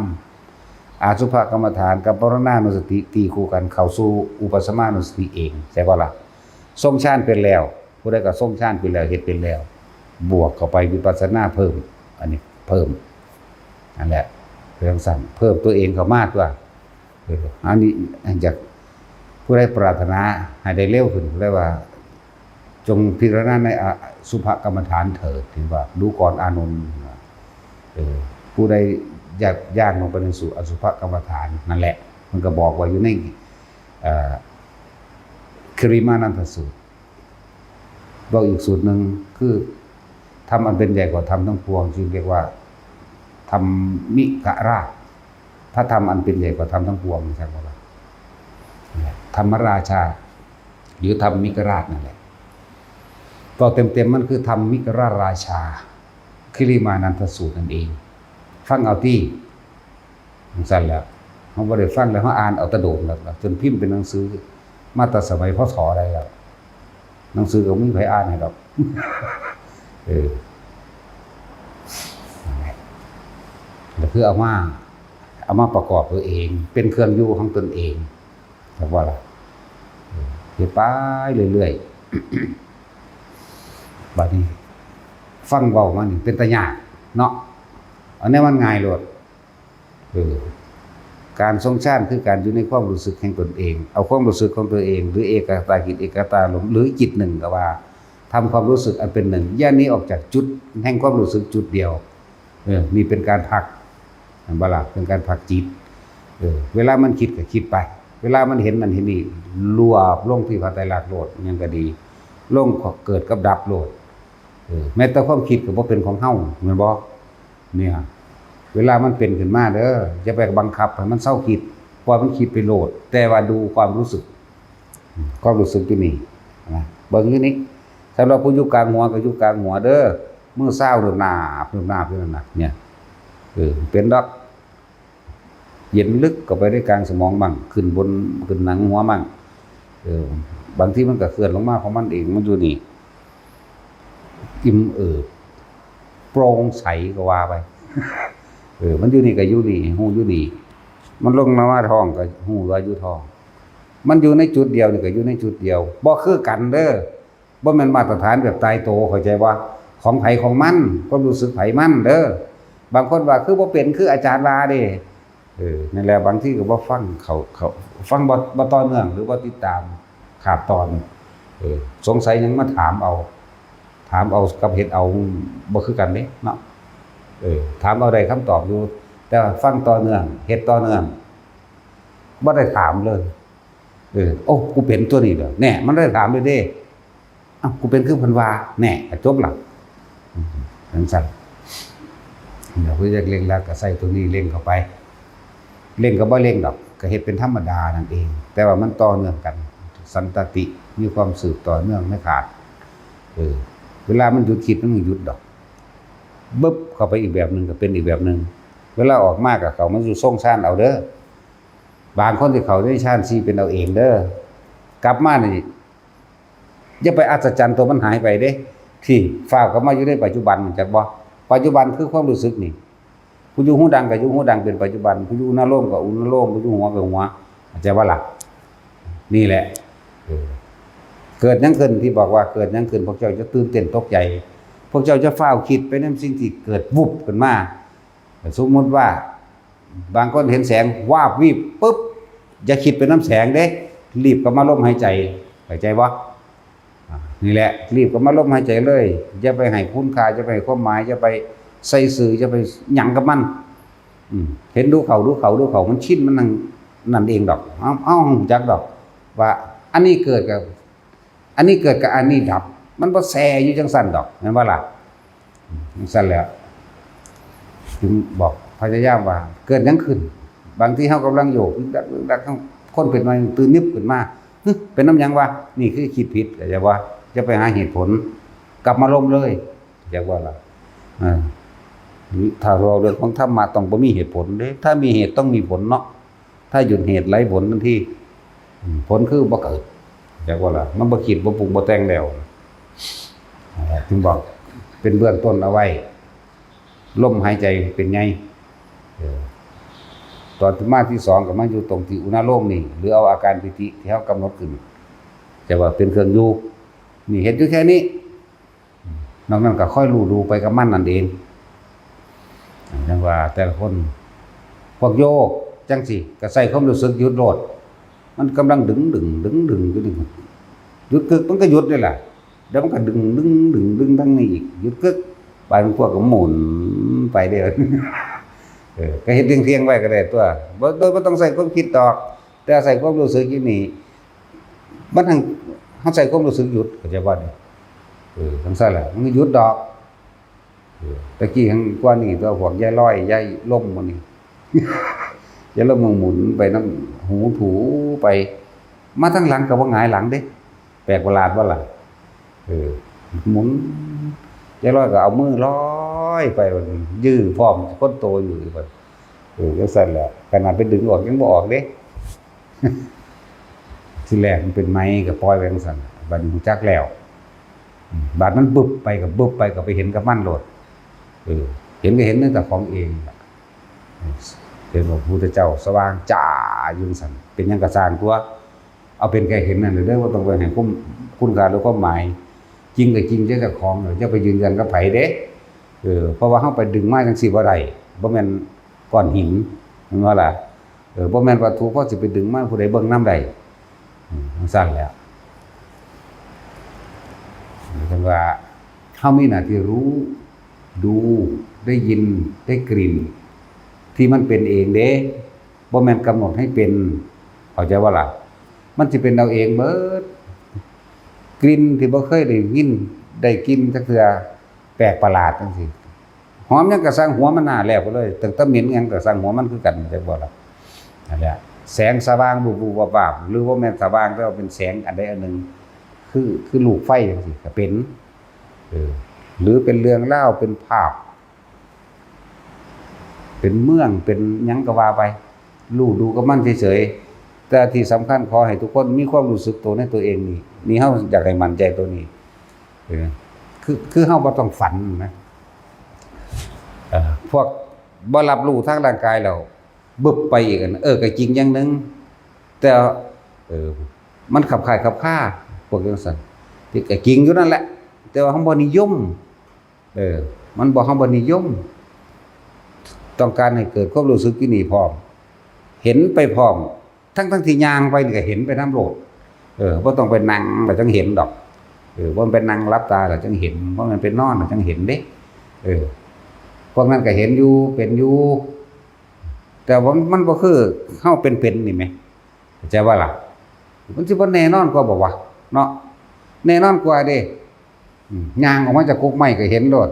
ำ อสุภกรรมฐานกับมรณานุสติตีคู่กันเข้าสู่อุปสมานุสติเอง ใช่บ่ล่ะ? ทรงฌานเป็นแล้ว ผู้ใดก็ทรงฌานเป็นแล้ว เฮ็ดเป็นแล้ว บวกเข้าไปวิปัสสนาเพิ่ม อันนี้เพิ่ม นั่นแหละ เรื่องสั้น เพิ่มตัวเองเข้ามาตัว เออ อันนี้อยาก ผู้ใดปรารถนาให้ได้เร็วขึ้น เรียกว่า จงพิจารณาในอสุภกรรมฐานเถิด ที่ว่า ดูก่อนอานนท์ เออ ผู้ใดอยากย่างลงไปในสู่อสุภกรรมฐาน นั่นแหละ มันก็บอกไว้อยู่ใน เอ่อ คิริมานันทสูตร เว้าอีกสูตรหนึ่ง คือ ธรรมอันเป็นใหญ่กว่าธรรมทั้งปวง จึงเรียกว่า ธรรมิกราช พระธรรมอันเป็นใหญ่กว่าธรรมทั้งปวง ใช่ไหมล่ะ? ธรรมราชา หรือธรรมิกราชนั่นแหละ ก็เต็มๆมันคือธรรมิกราชราชา คิริมานันทสูตรนั่นเอง ฟังเอาตี้ จั่งซั้นแหละ เฮาบ่ได้ฟังแล้ว เฮาอ่านเอาแต่โดนแล้ว จนพิมพ์เป็นหนังสือ มาแต่สมัย พ.ศ. ใดแล้ว หนังสือก็บ่มีไผอ่านให้ดอก เออ ก็คือเอามา เอามาประกอบตัวเอง เป็นเครื่องอยู่ของตนเอง จักว่าล่ะ เออ เฮ็ดไปเรื่อยๆ บัดนี้ ฟังเว้ามานี่เป็นตาย้านเนาะ อันนี้มันง่ายโลด เออ การทรงฌานคือการอยู่ในความรู้สึกแห่งตนเอง เอาความรู้สึกของตัวเอง หรือเอกคตาจิต เอกคตารมณ์ หรือจิตหนึ่งก็ว่า ทำความรู้สึกอันเป็นหนึ่ง อย่าหนีออกจากจุดแห่งความรู้สึกจุดเดียว เออ นี่เป็นการพัก เห็นบ่ล่ะ? เป็นการพักจิต เออ เวลามันคิดก็คิดไป เวลามันเห็นนั่นเห็นนี่ รวบลงที่พระไตรลักษณ์โลด หยังก็ดี ลงเกิดกับดับโลด เออ แม้แต่ความคิดก็บ่เป็นของเฮา แม่นบ่? เนี่ย เวลามันเป็นขึ้นมาเด้อ อย่าไปบังคับให้มันเซาคิด ปล่อยมันคิดไปโลด แต่ว่าดูความรู้สึก อืม ความรู้สึกอยู่นี่นะ เบิ่งอยู่นี่ สำหรับผู้อยู่กลางหัวก็อยู่กลางหัวเด้อ มือซาวหนึบหนาบ หนึบหนาบอยู่นั่นน่ะ เนี่ย เออ เป็นดอก เย็นลึกเข้าไปในกลางสมองมั่ง ขึ้นบน ขึ้นหนังหัวมั่ง เออ บางทีมันก็เคลื่อนลงมาของมันเอง มันอยู่นี่ อิ่มเอิบ โปร่งใสก็ว่าไป เออ มันอยู่นี่ก็อยู่นี่ ฮู้อยู่นี่ มันลงมาท้องก็ฮู้ว่าอยู่ท้อง มันอยู่ในจุดเดียวนี่ก็อยู่ในจุดเดียว บ่คือกันเด้อ บ่แม่นมาตรฐานแบบตายตัว เข้าใจบ่? ของไผของมัน ความรู้สึกไผมันเด้อ บางคนว่าคือบ่เป็น คืออาจารย์ว่าเด้ เออ นั่นแหละ บางทีก็บ่ฟังเขา เขา ฟังบ่ บ่ต่อเนื่อง หรือบ่ติดตาม ขาดตอน เออ สงสัยหยังมาถามเอา ถามเอากับเฮ็ดเอา บ่คือกันเด้เนาะ เออ ถามเอาได้คำตอบอยู่ แต่ว่าฟังต่อเนื่อง เฮ็ดต่อเนื่อง บ่ได้ถามเลย เออ โอ้ กูเป็นตัวนี้เหรอ แน่ มันได้ถามเลยเด้ อ้าว กูเป็นคือเพิ่นว่า แน่ ก็จบละ อืม จั่งซั้น เดี๋ยวผู้อยากเร่งรัดก็ใส่ตัวนี้เร่งเข้าไป เร่งก็บ่เร่งดอก ก็เฮ็ดเป็นธรรมดานั่นเอง แต่ว่ามันต่อเนื่องกัน สันตติ มีความสืบต่อเนื่องไม่ขาด เออ เวลามันหยุดคิดมันก็หยุดดอก บึบเข้าไปอีกแบบหนึ่งก็เป็นอีกแบบหนึ่ง เวลาออกมาก็เข้ามาสู่ทรงฌานเอาเด้อ บางคนที่เข้าในฌานสี่เป็นเอาเองเด้อ กลับมานี่ อย่าไปอัศจรรย์ตัวมันหายไปเด้ ที่ฟ้าวกลับมาอยู่ในปัจจุบัน จักบ่? ปัจจุบันคือความรู้สึกนี่ ผู้อยู่หูดังก็อยู่หูดังเป็นปัจจุบัน ผู้อยู่อนุโลมก็อนุโลม ผู้อยู่หัวก็หัว เข้าใจบ่ล่ะ? นี่แหละ เออ เกิดหยังขึ้น ที่บอกว่าเกิดหยังขึ้น พวกเจ้าจะตื่นเต้นตกใจ พวกเจ้าจะฟ้าวคิดไปนำสิ่งที่เกิดวุบขึ้นมา สมมุติว่า บางคนเห็นแสงวาบวีบปุ๊บ อย่าคิดไปนำแสงเด้ รีบกลับมาลมหายใจ เข้าใจบ่ อ่า นี่แหละ รีบกลับมาลมหายใจเลย อย่าไปให้คุณค่า อย่าไปให้ความหมาย อย่าไปใส่ซื่อ อย่าไปหยังกับมัน อืม เห็นดูเข้า ดูเข้า ดูเข้า มันชิน มันนั่ง นั่นเองดอก เอา เอา รู้จักดอก ว่าอันนี้เกิดกับ อันนี้เกิดกับอันนี้ดับ มันบ่แซ่อยู่จังซั่นดอก แม่นบ่ล่ะ อืม จังซั่นแหละ จึงบอกพยายามว่า เกิดหยังขึ้น บางทีเฮากำลังโยก ดึกดัก ดึกดัก คนเป็นหน่อยตื่นนึบขึ้นมา "หึ เป็นนำหยังวะ" นี่คือคิดผิด เข้าใจบ่ อย่าไปหาเหตุผล กลับมาลมเลย เข้าใจบ่ล่ะ อ่า ถ้าเว้าเรื่องของธรรมะต้องบ่มีเหตุผลเด้ ถ้ามีเหตุต้องมีผลเนาะ ถ้าหยุดเหตุไร้ผลทันที อืม ผลคือบ่เกิด เข้าใจบ่ล่ะ มันบ่คิด บ่ปรุง บ่แต่งแล้ว อ่า จึงบอกเป็นเบื้องต้นเอาไว้ ลมหายใจเป็นไง เออ ตอนมาที่สองก็มาอยู่ตรงที่อุณาโลมนี่ หรือเอาอาการปีติที่เฮากำหนดขึ้น จะว่าเป็นเครื่องอยู่ นี่เฮ็ดอยู่แค่นี้ นอกนั้นก็ค่อยรู้ๆไปกับมันนั่นเอง จังว่าแต่ละคน พวกโยกจังสิ ก็ใส่ความรู้สึกหยุดโลด มันกำลังดึงดึง ดึงดึงอยู่นี่ หยุดกึก มันก็หยุดนี่แหละ เดี๋ยวมันก็ดึงดึงดึงดึงทั้งนี้อีก หยุดกึก บางพวกก็หมุนไปเด้อ เออ ก็เฮ็ดเที่ยงๆไว้ก็ได้ตัว บ่ โดยบ่ต้องใส่ความคิดดอก แต่ใส่ความรู้สึกอยู่นี่ มันทั้ง เฮาใส่ความรู้สึกหยุด เข้าใจบ่นี่ เออ จังซั่นแหละ มันก็หยุดดอก เออ ตะกี้หั้นกว่านี้ตัว พวกยายลอย ยายลมหมู่นี่ ยายลมมันหมุนไปนำหูถูไป มาทางหลังก็บ่หงายหลังเด้ แปลกประหลาดบ่ล่ะ เออ หมุน ยายลอยก็เอามือลอยไป บัดนี้ยื้อพร้อมคนโตอยู่บัด เออ จังซั่นแหละ ขนาดไปดึงออกยังบ่ออกเด้ ทีแรกมันเป็นไม้ก็ปล่อยไว้จังซั่น บัดนี้รู้จักแล้ว อืม บาดมันบึบไปก็บึบไป ก็ไปเห็นกับมันโลด เออ เห็นก็เห็นในเจ้าของเองล่ะ เห็นว่าพระพุทธเจ้าสว่างจ้าอยู่จังซั่น เป็นหยังก็ซ่างตัว เอาเป็นแค่เห็นนั่นเด้อ บ่ต้องไปให้คุณ คุณค่าหรือความหมาย จริงก็จริงเจ้าของ อย่าไปยืนยันกับไผเด้ เออ เพราะว่าเฮาไปดึงมาจังซี่บ่ได้ บ่แม่นก้อนหิน แม่นบ่ล่ะ เออ บ่แม่นวัตถุ พอสิไปดึงมา ผู้ใดเบิ่งนำได้ อืม จังซั่นแหละ เพิ่นว่า เฮามีหน้าที่รู้ ดู ได้ยิน ได้กลิ่น ที่มันเป็นเองเด้ บ่แม่นกำหนดให้เป็น เข้าใจบ่ล่ะ มันสิเป็นเอาเองเบิด กลิ่นที่บ่เคยได้ยิน ได้กลิ่นจักเทื่อ แปลกประหลาดจังซี่ หอมหยังก็ซ่างหัวมันหน้าแล้วไปเลย ตั้งแต่เหม็นหยังก็ซ่างหัวมันคือกัน จักบ่ล่ะ นั่นแหละ แสงสว่าง วุบๆวับๆ หรือบ่แม่นสว่าง แต่ว่าเป็นแสงอันใดอันหนึ่ง คือ คือลูกไฟจังซี่ ก็เป็น เออ หรือเป็นเรื่องราว เป็นภาพ เป็นเมือง เป็นหยังก็ว่าไป รู้ดูกับมันเฉยๆ แต่ที่สำคัญขอให้ทุกคนมีความรู้สึกตัวในตัวเองนี่ นี่เฮาอยากให้มั่นใจตัวนี้ เออ คือ คือเฮาบ่ต้องฝันนะ เออ พวกบ่รับรู้ทางร่างกายแล้ว บึบไปอีกอัน เออ ก็จริงอย่างหนึ่ง แต่ เออ มันขับคล้ายขับคา พวกจังซั่น ที่ก็จริงอยู่นั่นแหละ แต่ว่าเฮาบ่นิยม เออ มันบ่ เฮาบ่นิยม ต้องการให้เกิดความรู้สึกอยู่นี่พร้อม เห็นไปพร้อม ทั้งๆที่ย่างไปนี่ก็เห็นไปนำโลด เออ บ่ต้องไปนั่งแล้วจั่งเห็นดอก เออ บ่แม่นไปนั่งหลับตาแล้วจั่งเห็น บ่แม่นไปนอนแล้วจั่งเห็นเด้ เออ พวกนั้นก็เห็นอยู่ เป็นอยู่ แต่ว่ามันบ่คือเฮาเป็นๆนี่แหม เข้าใจบ่ล่ะ มันสิบ่แน่นอนกว่าบ่วะ เนาะ แน่นอนกว่าเด้ อืม ย่างออกมาจากกกไม้ก็เห็นโลด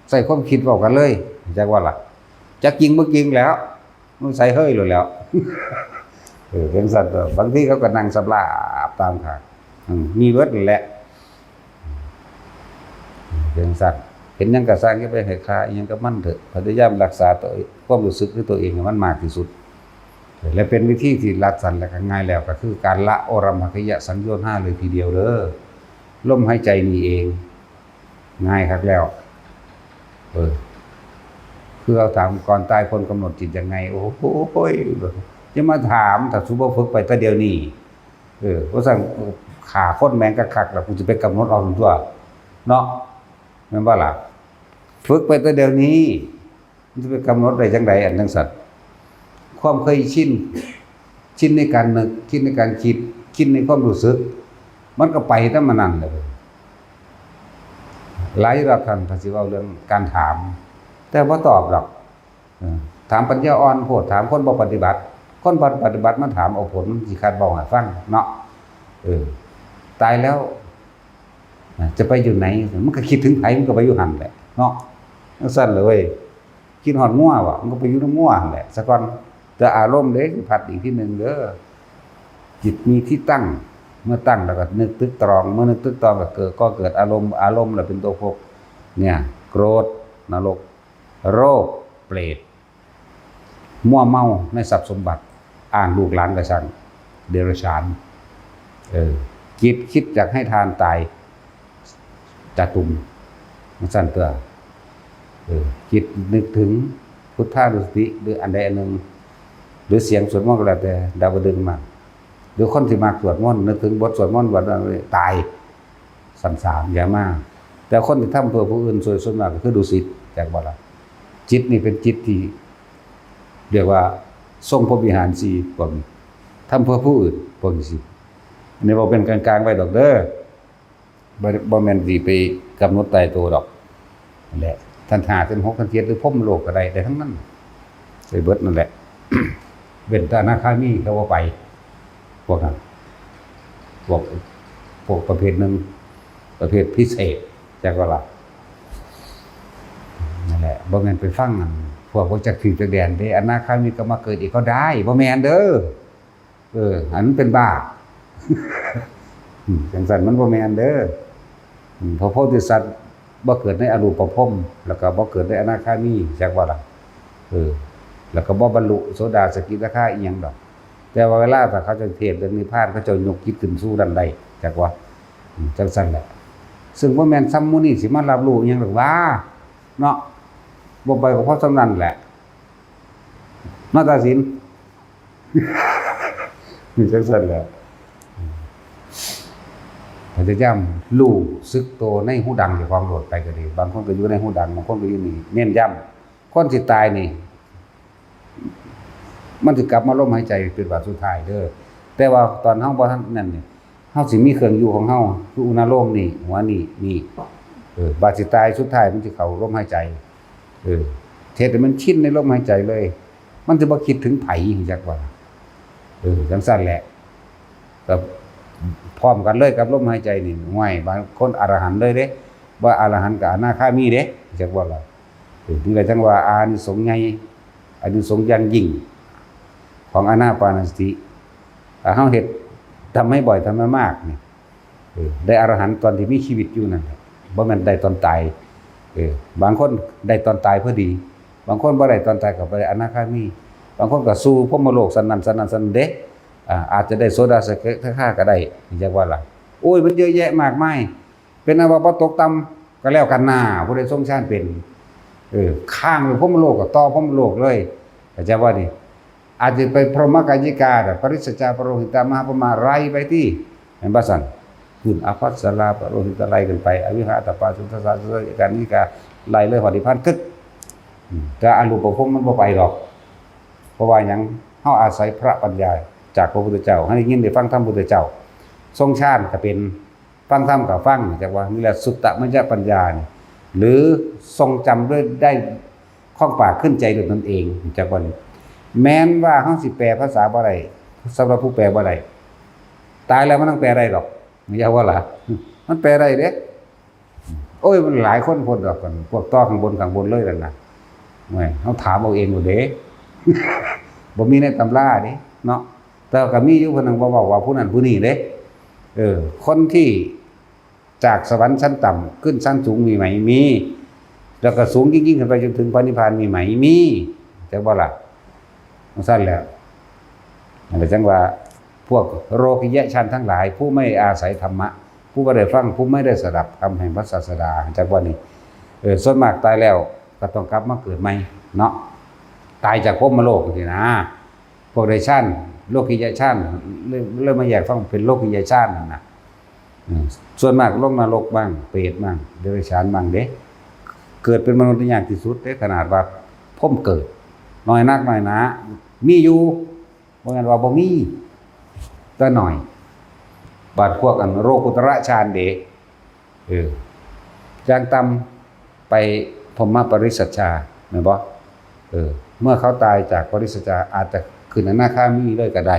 ใส่ความคิดเว้ากันเลย เข้าใจบ่ล่ะ จักจริงบ่จริงแล้ว มันใส่เฮ้ยโลดแล้ว เออ เป็นซั่นตัว บางทีเขาก็นั่งสำราบตามข้าง อืม มีเบิดนั่นแหละ เป็นซั่น เห็นหยังก็ซ่าง อย่าไปให้ค่าอิหยังกับมันเถอะ พยายามรักษาตัว ความรู้สึกคือตัวเองให้มันมากที่สุด และเป็นวิธีที่รัดสั้นและก็ง่ายแล้ว ก็คือการละโอรัมภคยสังโยชน์ห้าเลยทีเดียวเด้อ ลมหายใจนี่เอง ง่ายคักแล้ว เออ คือเอาถามก่อนตายคนกำหนดจิตยังไง โอ้โหย อย่ามาถาม ถ้าสูบ่ฝึกไปแต่เดี๋ยวนี้ เออ เพราะฉะนั้น ฆ่าคนแม่งคักๆ แล้วกูจะไปกำหนดเอาตัว เนาะ แม่นบ่ล่ะ ฝึกไปแต่เดี๋ยวนี้ มันจะไปกำหนดได้จังใดอันจังซั่น ความเคยชิน ชินในการนึก ชินในการคิด ชินในความรู้สึก มันก็ไปนำมันนั่นแหละ หลายอยู่ดอก คัน คันสิเว้าเรื่องการถาม แต่บ่ตอบดอก เออ ถามปัญญาอ่อนโพด ถามคนบ่ปฏิบัติ คนบ่ปฏิบัติมาถามเอาผล มันสิคัดเว้าให้ฟังเนาะ เออ ตายแล้ว จะไปอยู่ไหน มันก็คิดถึงไผ มันก็ไปอยู่หั่นแหละเนาะ จั่งซั้นเลยเว้ย คิดฮอดงัวบ่ มันก็ไปอยู่นำงัวหั่นแหละ ซะก่อน แต่อารมณ์เด้ สิพัดอีกทีหนึ่งเด้อ จิตมีที่ตั้ง เมื่อตั้งแล้วก็นึกตรึกตรอง เมื่อนึกตรึกตรองก็เกิด ก็เกิดอารมณ์ อารมณ์แหละเป็นตัวพบ เนี่ย โกรธ นรก โรค เปรต มัวเมาในทรัพย์สมบัติ อ้างลูกหลานก็ช่าง เดรัจฉาน เออ จิตคิดอยากให้ทานตาย จาตุม จั่งซั้นตัว เออ จิตนึกถึงพุทธานุสติ หรืออันใดอันหนึ่ง หรือเสียงสวดมนต์ก็แล้วแต่ ดาวดึงส์มา หรือคนที่มักสวดมนต์ นึกถึงบทสวดมนต์บทนั้น ตาย ชั้นสาม อย่ามา แต่คนที่ทำเพื่อผู้อื่น ส่วน ส่วนมากก็คือดุสิต จักบ่ล่ะ จิตนี่เป็นจิตที่ เรียกว่าทรงพรหมวิหารสี่ พวกนี้ ทำเพื่อผู้อื่น พวกนี้สิ อันนี้เว้าเป็นกลางๆไว้ดอกเด้อ บ่ บ่แม่นสิไปกำหนดตายตัวดอก นั่นแหละ ชั้นห้า ชั้นหก ชั้นเจ็ด หรือพรหมโลกก็ได้ ได้ทั้งนั้น ไปเบิดนั่นแหละ เว้นแต่อนาคามีเขาบ่ไป พวกนั้น พวก พวกประเภทหนึ่ง ประเภทพิเศษ จักว่าล่ะ นั่นแหละ บ่แม่นไปฟังอันพวกบ่จักที่จักแดนเด้ อนาคามีก็มาเกิดอีกก็ได้ บ่แม่นเด้อ เออ อันนั้นเป็นบ้า อืม จั่งซั้นมันบ่แม่นเด้อ อืม พระโพธิสัตว์บ่เกิดในอรูปภพ แล้วก็บ่เกิดในอนาคามี จักว่าล่ะ เออ แล้วก็บ่บรรลุโสดาสกิทาคาอิหยังดอก แต่ว่าเวลาถ้าเขาเจ้าเทศน์เรื่องนิพพาน เขาเจ้ายกจิตขึ้นสู่นั้นได้ จักว่า อืม จั่งซั้นแหละ ซึ่งบ่แม่นซ้ำหมู่นี้สิมารับรู้อิหยังดอกหวา เนาะ บ่ไปก็พอส่ำนั้นแหละ เนาะ ตาสิน นี่จั่งซั้นแหละ พยายามรู้สึกตัวในฮูดังเจ้าของโลดไปก็ดี บางคนก็อยู่ในฮูดัง บางคนก็อยู่นี่ เน้นย้ำ คนสิตายนี่ มันสิกลับมาลมหายใจเป็นบาดสุดท้ายเด้อ แต่ว่าตอนเฮาบ่ทันนั่นนี่ เฮาสิมีเครื่องอยู่ของเฮา คืออุณาโลมนี่ หัวนี่ นี่ เออ บาดสิตายสุดท้ายมันสิเข้าลมหายใจ เออ เฮ็ดให้มันชินในลมหายใจเลย มันสิบ่คิดถึงไผ จักว่า เออ จั่งซั้นแหละ ก็พร้อมกันเลยกับลมหายใจนี่ ห้วย บางคนอรหันต์เลยเด้ บ่อรหันต์ก็อนาคามีเด้ จักว่าล่ะ เออ นี่แหละจั่งว่าอานิสงส์ใหญ่ อานิสงส์อย่างยิ่ง ของอานาปานสติ ถ้าเฮาเฮ็ด ทำให้บ่อย ทำให้มากนี่ เออ ได้อรหันต์ตอนที่มีชีวิตอยู่นั่นแหละ บ่แม่นได้ตอนตาย เออ บางคนได้ตอนตายพอดี บางคนบ่ได้ตอนตายก็บ่ได้อนาคามี บางคนก็สู่พรหมโลกชั้นนั้น ชั้นนั้น ชั้นนั้นเด้ อ่า อาจจะได้โสดาสกิทาคาก็ได้ จักว่าล่ะ โอ้ย มันเยอะแยะมากมาย เป็นอันว่าบ่ตกต่ำก็แล้วกันนา ผู้ใดทรงฌานเป็น เออ ค้างอยู่พรหมโลกก็ต่อพรหมโลกเลย เข้าใจบ่นี่ อาจจะไปพรหมกายิกา ปริสจจา ปโรหิตา มหาพรหมา ไล่ไปติ แม่นบ่ซั่น ขึ้นอภัสรา ปโรหิตา ไล่ขึ้นไป อวิหาตปา สุทัสสา สุทัสสา กายิกา ไล่เลยฮอดนิพพานกึก อืม แต่อรูปภพมันบ่ไปดอก เพราะว่าหยัง เฮาอาศัยพระปัญญาจากพระพุทธเจ้า ให้ได้ยินได้ฟังธรรมพุทธเจ้า ทรงฌานก็เป็น ฟังธรรมก็ฟัง จักว่านี่แหละสุตตมยปัญญานี่ หรือทรงจำด้วยได้คล่องปากขึ้นใจด้วยตนเอง จักว่านี่ แม้นว่าเฮาสิแปลภาษาบ่ได้ สำหรับผู้แปลบ่ได้ ตายแล้วมันต้องแปลได้ดอก อย่าว่าล่ะ มันแปลได้เด้ โอ้ย มันหลายคนโพดดอก พวกต่อข้างบนข้างบนเลยนั่นน่ะ แหม เฮาถามเอาเองโลดเด้ บ่มีในตำราเด้ เนาะ แต่ก็มีอยู่ผู้หนึ่งบ่เว้าว่าผู้นั้นผู้นี้เด้ เออ คนที่จากสวรรค์ชั้นต่ำขึ้นชั้นสูงมีไหม มี แล้วก็สูงยิ่งๆขึ้นไปจนถึงพระนิพพานมีไหม มี จักบ่ล่ะ จั่งซั้นแหละ นั่นแหละจั่งว่า พวกโลกิยะฌานทั้งหลาย ผู้ไม่อาศัยธรรมะ ผู้บ่ได้ฟัง ผู้ไม่ได้สดับธรรมแห่งพระศาสดา จักว่านี่ เออ ส่วนมากตายแล้วก็ต้องกลับมาเกิดใหม่เนาะ ตายจากพรหมโลกจั่งซี้นะ พวกได้ฌาน โลกิยะฌาน เลย เลยมาแยกฟังเป็นโลกิยะฌานนั่นน่ะ อืม ส่วนมากลงนรกบ้าง เปรตบ้าง เดรัจฉานบ้างเด้ เกิดเป็นมนุษย์นี่ยากที่สุดเด้ ขนาดว่าพรหมเกิด น้อยนักน้อยหนา มีอยู่ บ่แม่นว่าบ่มี แต่น้อย บาดพวกอันโลกุตระฌานเด้ เออ อย่างต่ำไปพรหมปริสัชชา แม่นบ่ เออ เมื่อเขาตายจากปริสัชชา อาจจะขึ้นอนาคามีเลยก็ได้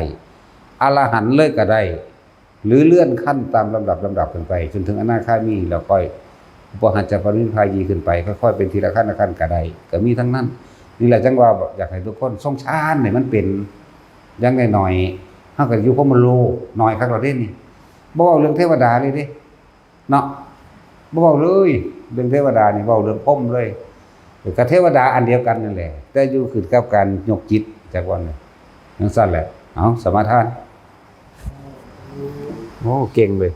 อรหันต์เลยก็ได้ หรือเลื่อนขั้นตามลำดับลำดับขึ้นไป จนถึงอนาคามี แล้วค่อยอุปหัจจปรินิพพายีขึ้นไป ค่อยๆเป็นทีละขั้นละขั้นก็ได้ ก็มีทั้งนั้น นี่แหละจั่งว่าอยากให้ทุกคนทรงฌานให้มันเป็นอย่างน้อยๆ เฮาก็อยู่พรหมโลกน้อยคักแล้วเด้นี่ บ่เว้าเรื่องเทวดาเลยเด้ เนาะ บ่เว้าเลย เรื่องเทวดานี่เว้าเรื่องพรหมเลย ก็เทวดาอันเดียวกันนั่นแหละ แต่อยู่ขึ้นกับการยกจิต จักว่าแนวใด จั่งซั้นแหละ เอา สมาทาน โอ้ เก่งเลย